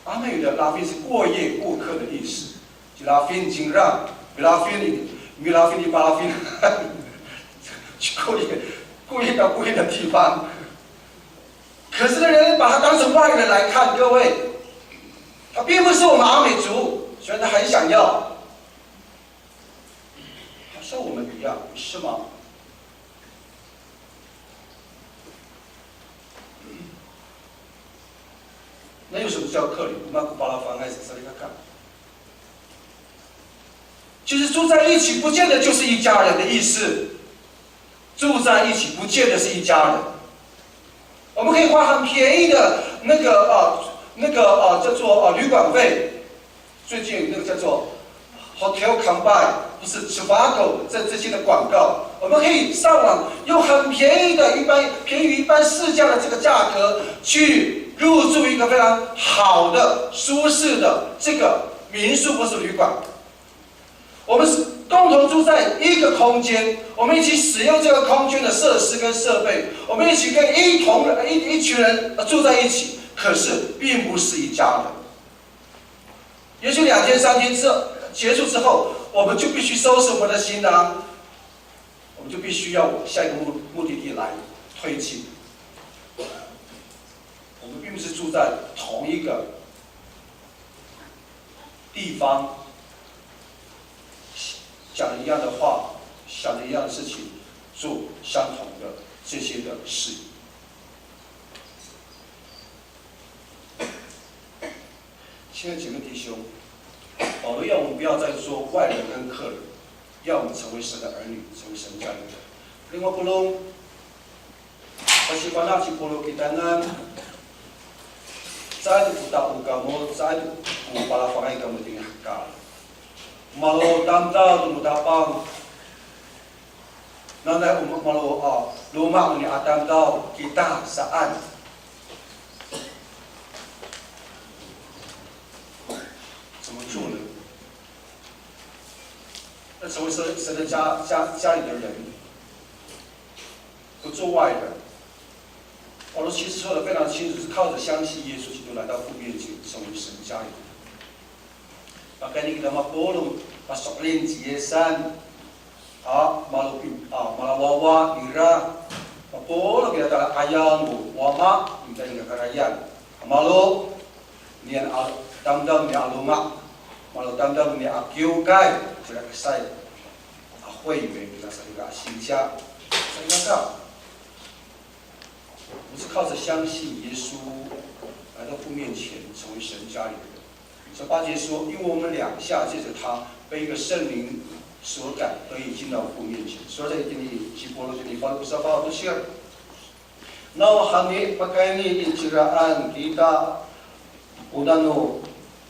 阿美语的 lafin 是过夜过客的意思。Ci Lafin cingra, mi Lafin, mi Lafin i palafin. 去过夜，过夜到不远的地方。可是呢，人把他当成外人来看，各位，他并不是我们阿美族，所以他很想要，他像我们一样，是吗？ 那有什么叫客旅？Mako palafangay sa salikaka. 就是住在一起，不见得就是一家人的意思。住在一起，不见得是一家人。我们可以花很便宜的那个呃那个呃叫做呃旅馆费，最近那个叫做 Hotel Kampai，不是 Trivago 这这些的广告，我们可以上网用很便宜的一般便宜于一般市价的这个价格去入住一个非常好的、舒适的这个民宿或是旅馆。我们是共同住在一个空间，我们一起使用这个空间的设施跟设备，我们一起跟一同一一群人住在一起，可是并不是一家人。也许两天、三天之结束之后，我们就必须收拾我们的行囊，我们就必须要往下一个目目的地来推进。我们并不是住在同一个地方，讲一样的话，想着一样的事情，做相同的这些的事。亲爱的姐妹弟兄，保罗要我们不要再做外人跟客人，要我们成为神的儿女，成为神家人。另外，不论 Pasifana' ci Polo kitanan, caay ko tao kamo, caay ko palafangay kamo tini hekal. Malo tamdaw to no Tapang. Nanay o malo a loma' noni a tamdaw kita saan. 怎么做呢？要成为神神的家家家里的人。 不做外人。保罗其实说的非常清楚，是靠着相信耶稣基督来到父面前，成为神家里的人。Pakayni kita mapolong, paso'elin ci Yisan, a, malo pi-, a, malawawa nira, mapolong kita tala 'ayaw no Wama, kita i kakarayan. Malo, niyan a, tamdaw niya a loma', malo tamdaw niya a kiwkay, cira kesay. 啊，会员，给他三个啊，新家，三个啊。我们是靠着相信耶稣来到父面前，成为神家里的人。所以八节说，因为我们两下借着他被一个圣灵所感，得以进到父面前。所以在这里，希伯来这里，Filipi sa pa to siya. Nawhani pakayni i ciraan kita o nano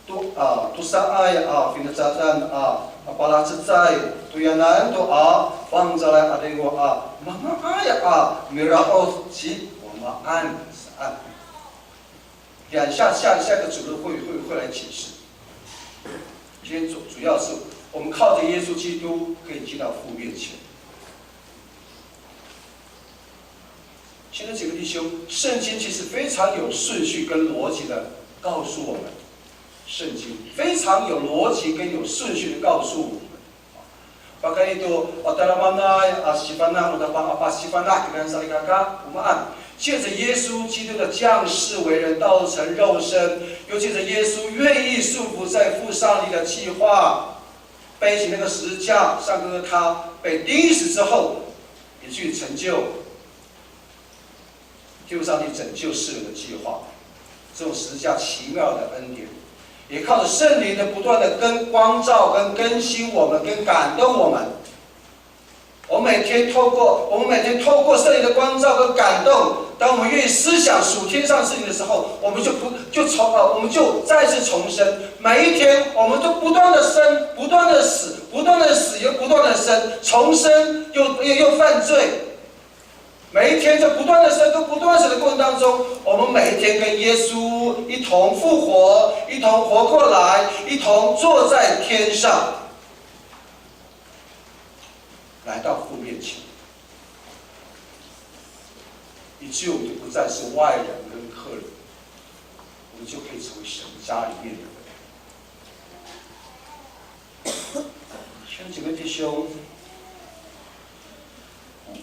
to, a, tosaay a finacadan a, a palacecay toyanan to a fangcalay a 'adingo a manga'ay a mira'od ci Wamaan saan. 两下下下个主日会会会来解释。今天主主要是我们靠着耶稣基督可以进到父面前。 现在几个弟兄，圣经其实非常有顺序跟逻辑的告诉我们，圣经非常有逻辑跟有顺序的告诉我们。Pakayni to, o tadamaanay a sifana', o Tapang a pasifana', kita salikaka, o maan. 借着耶稣基督的降世为人，道成肉身，又借着耶稣愿意顺服在父上帝的计划，背起那个十字架，上哥哥他被钉死之后，也去成就 救上帝拯救世人的计划，这种十字架奇妙的恩典，也靠着圣灵的不断的跟光照、跟更新我们、跟感动我们。我们每天透过我们每天透过圣灵的光照跟感动，当我们愿意思想属天上事情的时候，我们就不就重呃我们就再次重生。每一天我们都不断的生，不断的死，不断的死又不断的生，重生又又又犯罪。 每一天在不断的生跟不断的死的过程当中，我们每一天跟耶稣一同复活，一同活过来，一同坐在天上，来到父面前，以至于我们就不再是外人跟客人，我们就可以成为神家里面的人。 兄弟姐妹弟兄，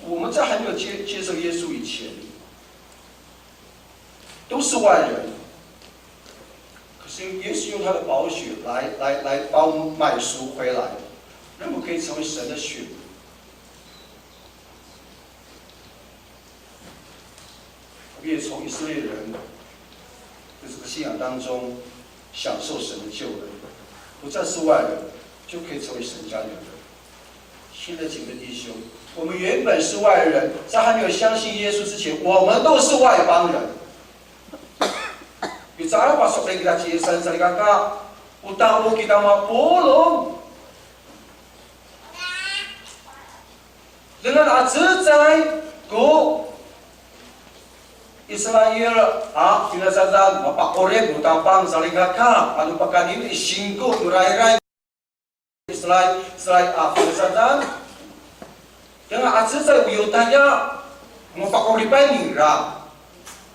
我们在还没有接接受耶稣以前，都是外人。可是耶稣用他的宝血来来来把我们买赎回来，让我们可以成为神的选民。 我们也从以色列人的这个信仰当中享受神的救恩，不再是外人，就可以成为神家里的人。亲爱的姐妹弟兄，我们原本是外人，在还没有相信耶稣之前，我们都是外邦人。Mica paso'elin kita ci Yisan salikaka, o tao kita mapolong. Dengan a cecay ko Israil a finasadan mapa'orip no Tapang salikaka, ano pakayni i singko no rayray Israil, Israil a finasadan. Dengan a cecay o Yotaya, mapa'oripay nira.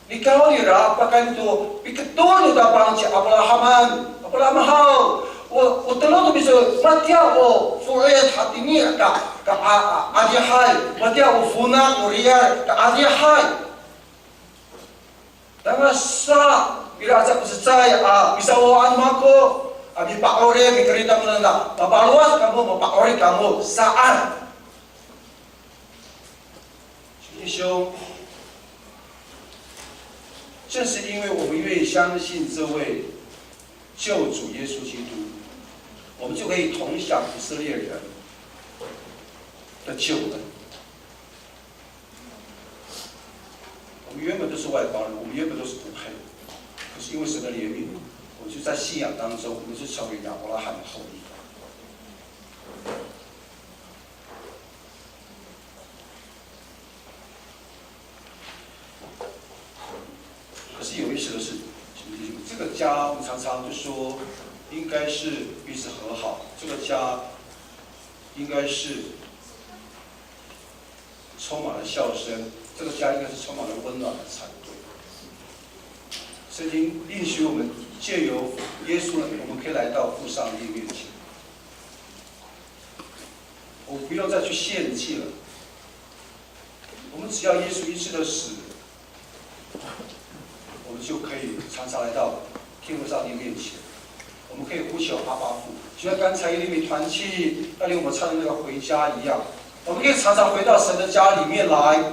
Nikawrira, pakayni to piketol no Tapang ci Abrahaman, Abraham haw, o, o tolo to miso, matiya o fo'et hatini ka, ka a, a, adihay, matiya o fona' no riyar ka adihay. Tangasa ira aca ko cecay a misawawaan mako a mipa'orip, mikeriden tamo nangra, mapalowad kamo, mapa'orip kamo saan. 弟兄，正是因为我们愿意相信这位救主耶稣基督，我们就可以同享以色列人的救恩。我们原本都是外邦人，我们原本都是不配，可是因为神的怜悯，我们就在信仰当中，我们就成为亚伯拉罕的后裔。 可是有意思的是，这个家我们常常就说，应该是彼此和好，这个家应该是充满了笑声，这个家应该是充满了温暖的才对。圣经应许我们，借由耶稣呢，我们可以来到父上帝面前。 我们不用再去献祭了。我们只要耶稣一次的死，我们就可以常常来到天父上帝面前。我们可以呼求阿爸父，就像刚才那位团契带领我们唱的那个回家一样，我们可以常常回到神的家里面来。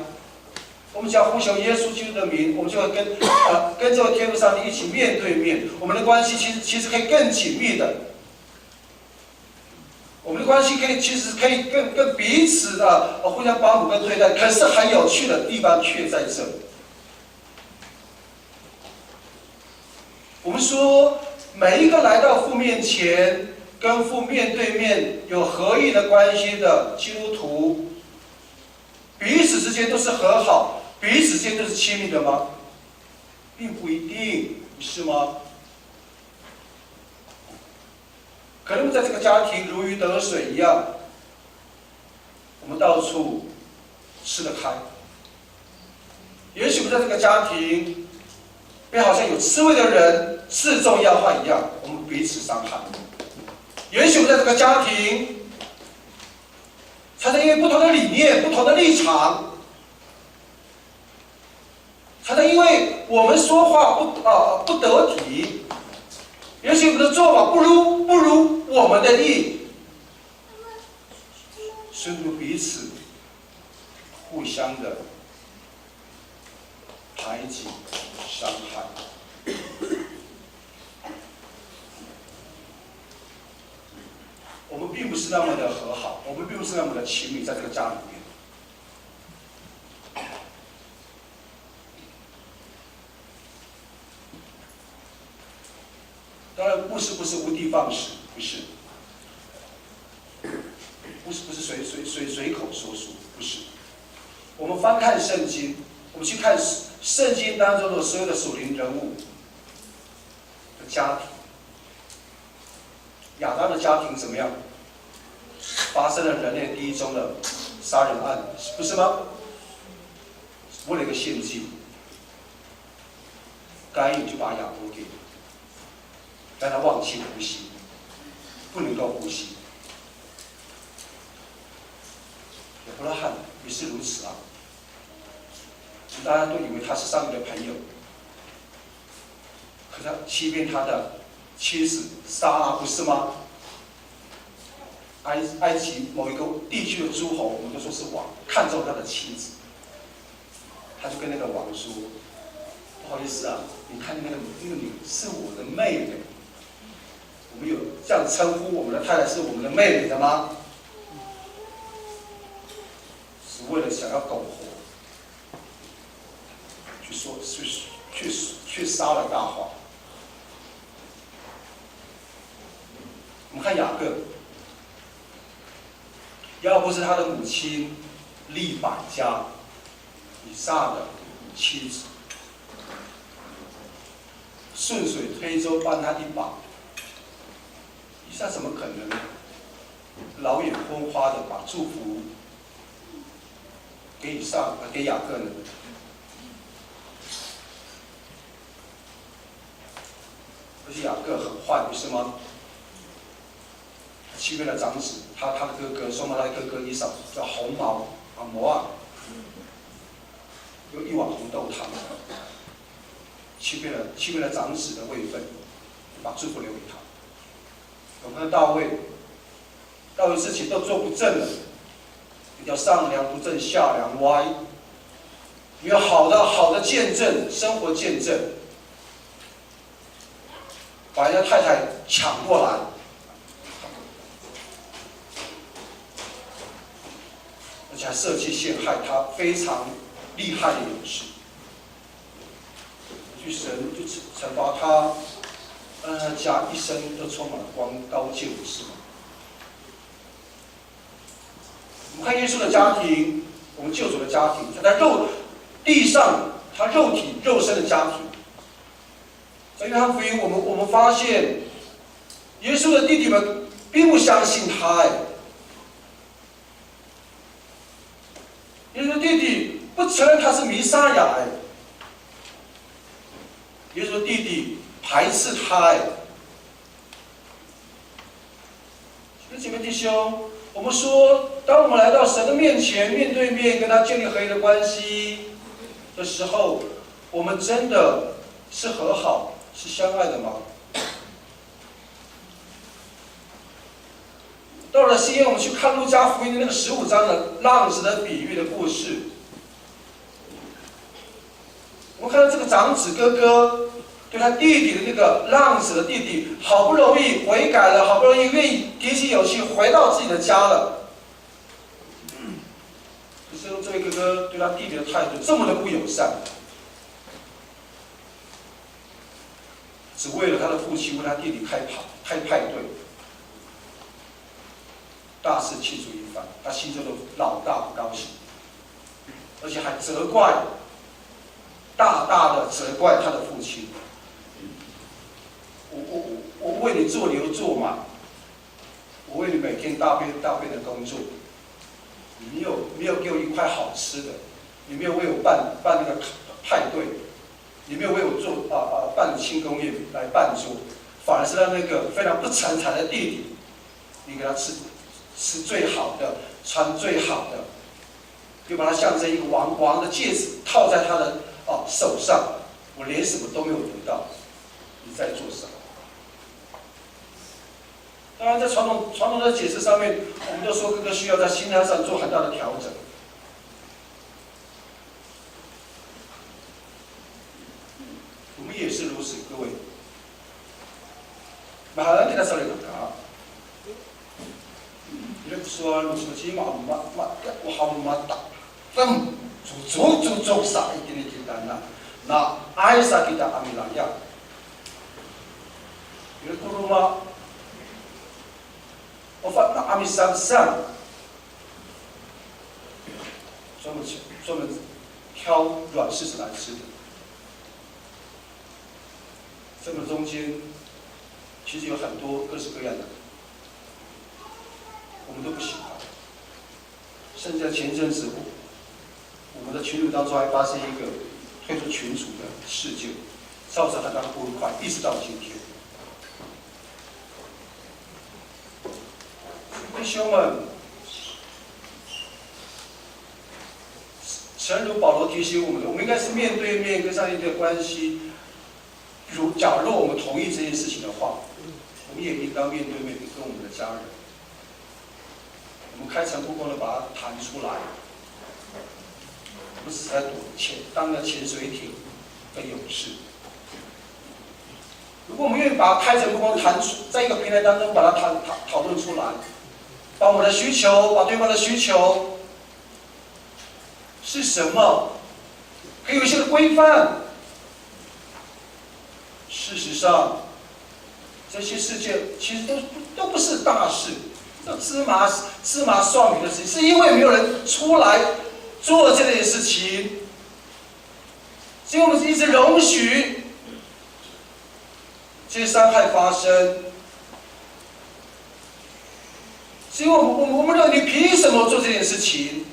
我们只要呼求耶稣基督的名，我们就会跟呃跟这位天父上帝一起面对面，我们的关系其实其实可以更紧密的。 我们的关系可以，其实可以更，更彼此的，呃，互相帮助跟对待。可是很有趣的地方却在这里。我们说，每一个来到父面前，跟父面对面有合一的关系的基督徒，彼此之间都是和好，彼此之间都是亲密的吗？并不一定，不是吗？ 可能在这个家庭如鱼得水一样，我们到处吃得开。也许我们在这个家庭，被好像有刺猬的人刺中要害一样，我们彼此伤害。也许我们在这个家庭，常常因为不同的理念、不同的立场， 常常因为我们说话不，呃，不得体，也许我们的做法不如，不如我们的意，所以我们彼此互相的排挤、伤害。我们并不是那么的和好，我们并不是那么的亲密，在这个家里面。 当然，牧师不是无的放矢，不是，不是，不是随，随，随，随口说书，不是。我们翻看圣经，我们去看圣经当中的所有的属灵人物的家庭， 亚当的家庭怎么样？发生了人类第一宗的杀人案，不是吗？为了一个献祭，该隐就把亚伯给，让他忘记呼吸，不能够呼吸。亚伯拉罕也是如此啊，大家都以为他是上帝的朋友， 可是他欺骗他的妻子撒拉，不是吗？埃，埃及某一个地区的诸侯，我们都说是王，看中他的妻子，他就跟那个王说：“不好意思啊，你看那个，那个女是我的妹妹，我们有这样称呼我们的太太是我们的妹妹的吗？”是为了想要苟活。 去说，去，去，去撒了大谎。我们看雅各，雅各是他的母亲利百加，以撒的妻子。顺水推舟帮他一把，以撒怎么可能老眼昏花的把祝福给以撒，呃，给雅各呢？而且雅各很坏，不是吗？他欺骗了长子，他他的哥哥，双胞胎哥哥以扫叫红毛啊，摩尔，又一碗红豆汤，欺骗了欺骗了长子的位分，把祝福留给他。我们看到大卫，大卫事情都做不正了，你叫上梁不正下梁歪，你有好的好的见证，生活见证，把人家太太抢过来，而且还设计陷害他非常厉害的勇士。去神就惩惩罚他，让他家一生都充满了光高见，不是吗？我们看耶稣的家庭，我们救主的家庭，他在肉地上，他肉体肉身的家庭，在约翰福音，我们我们发现耶稣的弟弟们并不相信他，哎，耶稣的弟弟不承认他是弥赛亚，哎，耶稣的弟弟排斥他，哎。所以姐妹弟兄，我们说，当我们来到神的面前，面对面跟他建立合一的关系的时候，我们真的是和好、是相爱的吗？到了新约，我们去看路加福音的那个十五章的浪子的比喻的故事，我们看到这个长子哥哥对他弟弟的那个浪子的弟弟，好不容易悔改了，好不容易愿意提起勇气回到自己的家了，可是这位哥哥对他弟弟的态度这么的不友善，只为了他的父亲为他弟弟开派开派对，大肆庆祝一番，他心中的老大不高兴，而且还责怪，大大的责怪他的父亲。我我我我为你做牛做马，我为你每天大便大便的工作，你没有没有给我一块好吃的，你没有为我办办那个派对，你没有为我做啊啊办庆功宴来办桌，反而是让那个非常不成才的弟弟，你给他吃吃最好的，穿最好的，又把他象征一个王王的戒指套在他的哦手上，我连什么都没有得到，你在做什么？当然，在传统传统的解释上面，我们都说哥哥需要在心态上做很大的调整。我们也是如此，各位。Mahalan kita salikaka. Ira ko sowal no Yis, ma ma ma ya ko haw mata. Tem, cocok cocok sa itini kita na, na ay sa kita a milaya. Ira ko roma, o fa na a misamsam. 专门专门挑软柿子来吃的。这个中间其实有很多各式各样的，我们都不喜欢。甚至在前一阵子，我我们的群组当中还发生一个退出群组的事件，造成很大的不愉快，一直到今天。弟兄们，诚如保罗提醒我们的，我们应该是面对面跟上帝的关系。如假若我们同意这件事情的话，我们也应当面对面跟我们的家人。我们开诚布公的把它谈出来，我们只是在躲潜，当个潜水艇的勇士。如果我们愿意把它开诚布公谈出，在一个平台当中把它谈讨讨论出来，把我们的需求，把对方的需求是什么，可以有一些规范。事实上，这些事件其实都都不是大事，这芝麻芝麻蒜皮的事情，是因为没有人出来做这类事情，所以我们一直容许些伤害发生，是因为我们我们我们认为你凭什么做这件事情？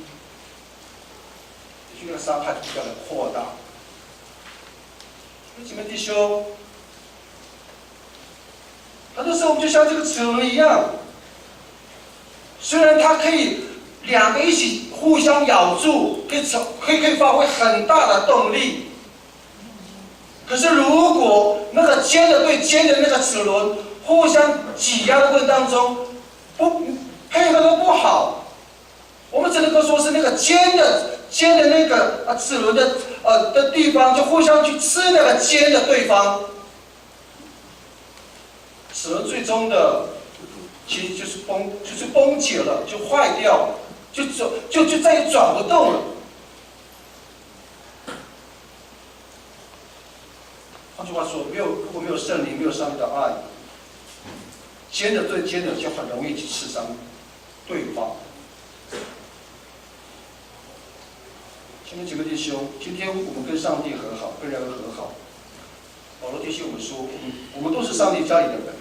所以那个伤害不断的扩大。所以姐妹弟兄，很多时候我们就像这个齿轮一样，虽然它可以两个一起互相咬住，可以成可以可以发挥很大的动力，可是如果那个尖的对尖的那个齿轮互相挤压的过程当中，不配合的不好，我们只能够说是那个尖的尖的那个呃齿轮的呃的地方就互相去吃那个尖的对方，齿轮最终的其实就是崩就是崩解了，就坏掉了，就走就就再也转不动了。换句话说，没有如果没有圣灵，没有上帝的爱，尖的对尖的就很容易去刺伤对方。兄弟姐妹弟兄，今天我们跟上帝和好，跟人和好。保罗提醒我们说，我们我们都是上帝家里的人。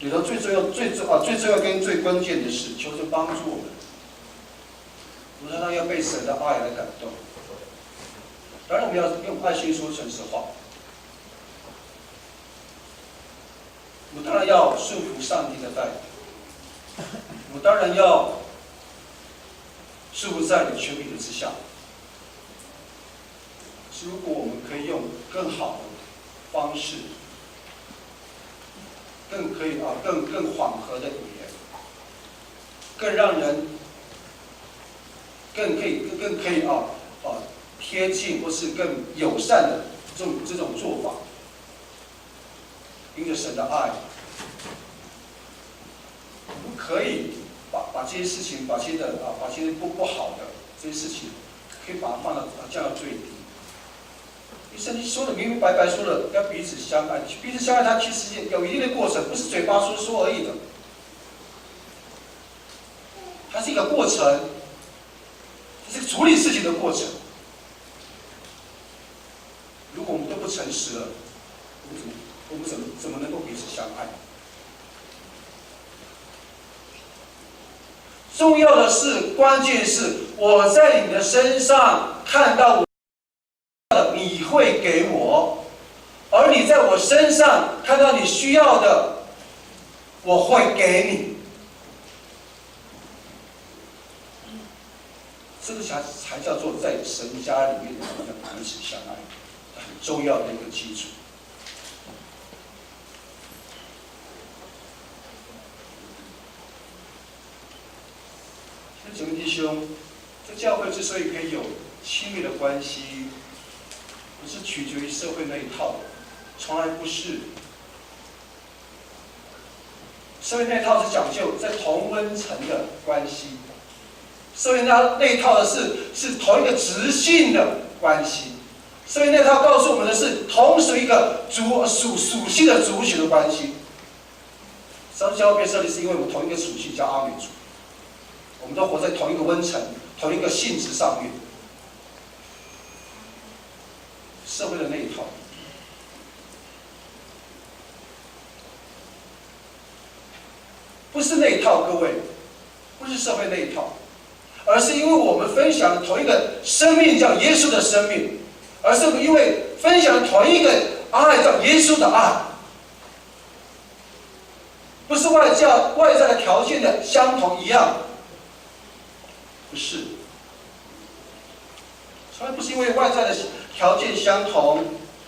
里头最重要、最重啊最重要跟最关键的事，求主帮助我们。我们常常要被神的爱来感动。当然，我们要用爱心说诚实话。我们当然要顺服上帝的带领。我们当然要顺服在你权柄的之下。如果我们可以用更好的方式，更可以啊，更更缓和的语言，更让人更可以更可以啊啊贴近或是更友善的这种这种做法，因着神的爱，我们可以把把这些事情，把这些的啊，把这些不不好的这些事情，可以把它放到啊降到最低。圣经说的明明白白说了，要彼此相爱。彼此相爱，它其实也有一定的过程，不是嘴巴说说而已的，它是一个过程，它是一个处理事情的过程。如果我们都不诚实了，我们怎么我们怎么怎么能够彼此相爱？重要的是，关键是我在你的身上看到我的，你会给我，而你在我身上看到你需要的，我会给你。这个才才叫做在神家里面的那个彼此相爱，很重要的一个基础。所以，姐妹弟兄，这教会之所以可以有亲密的关系，不是取决于社会那一套，从来不是。社会那一套是讲究在同温层的关系，社会那那一套的是是同一个质性的关系，社会那一套告诉我们的是同属一个族属属性的族群的关系。基督教会被设立是因为我们同一个属性叫阿美族，我们都活在同一个温层、同一个性质上面。社会的那一套，不是那一套，各位，不是社会那一套，而是因为我们分享同一个生命，叫耶稣的生命，而是因为分享同一个爱，叫耶稣的爱。不是外在外在的条件的相同一样，不是，从来不是因为外在的条件相同，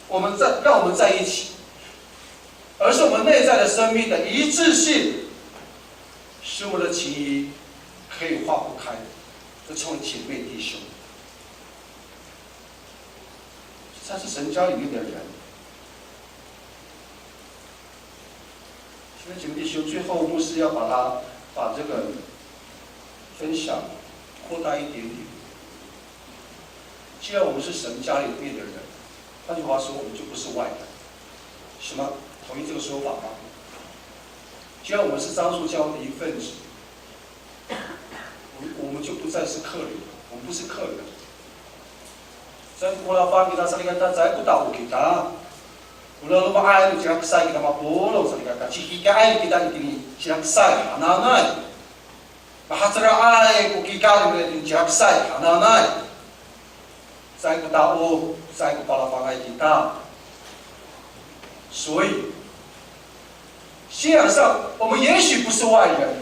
我们在让我们在一起，而是我们内在的生命的一致性，使我们的情谊可以化不开，就成为姐妹弟兄。这才是神家里面的人。所以，姐妹弟兄，最后牧师要把它把这个分享扩大一点点。既然我们是神家里面的人，换句话说，我们就不是外人。什么？同意这个说法吗？既然我们是樟树教会的一份子，我们我们就不再是客人，我们不是客人。Caay ko lafang kita salikaka, caay ko tao kita. O Lolomaay no cilaksay kita mapolong, salikaka, cihikaay kita itini cilaksay hananay. Mahacelaay ko kikal kita itini cilaksay hananay. Caay ko tao, caay ko palafangay kita. 所以，信仰上，我们也许不是外人，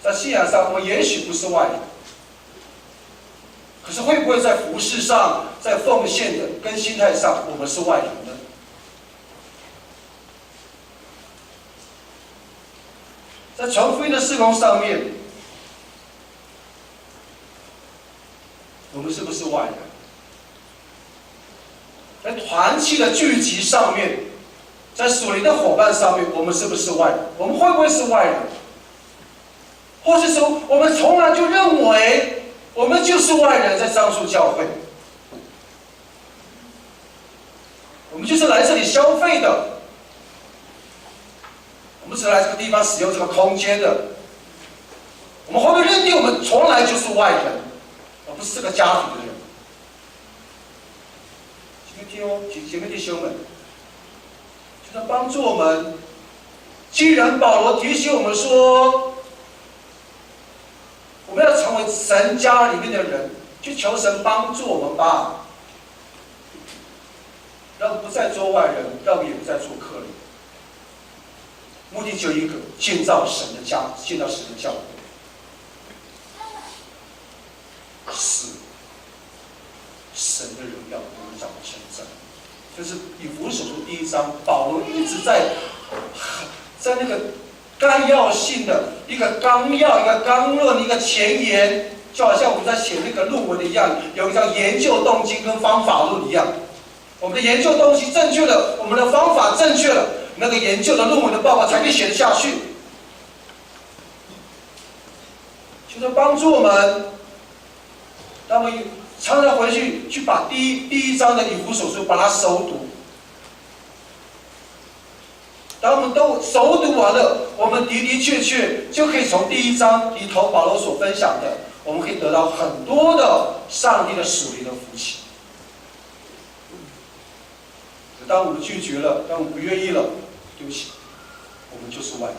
在信仰上，我们也许不是外人，可是会不会在服事上、在奉献的跟心态上，我们是外人呢？在传福音的事工上面，我们是不是外人？在团契的聚集上面，在属灵的伙伴上面，我们是不是外人？我们会不会是外人？或是说，我们从来就认为我们就是外人，在樟树教会，我们就是来这里消费的，我们只来这个地方使用这个空间的，我们会不会认定我们从来就是外人，而不是这个家庭的人？ 姐妹弟兄，姐妹弟兄们，就是帮助我们。既然保罗提醒我们说，我们要成为神家里面的人，就求神帮助我们吧，让我们不再做外人，让我们也不再做客人。目的只有一个，建造神的家，建造神的教会。 使神的荣耀得着称赞。就是以弗所书第一章，保罗一直在，在那个概要性的一个纲要、一个纲论、一个前言，就好像我们在写那个论文的一样，有一个研究动机跟方法论一样。我们的研究动机正确了，我们的方法正确了，那个研究的论文的报告才可以写得下去。 就是帮助我们，那么常常回去去把第一第一章的以弗所书把它熟读。当我们都熟读完了，我们的的确确就可以从第一章里头保罗所分享的，我们可以得到很多的上帝的属灵的福气。当我们拒绝了，当我们不愿意了，对不起，我们就是外人。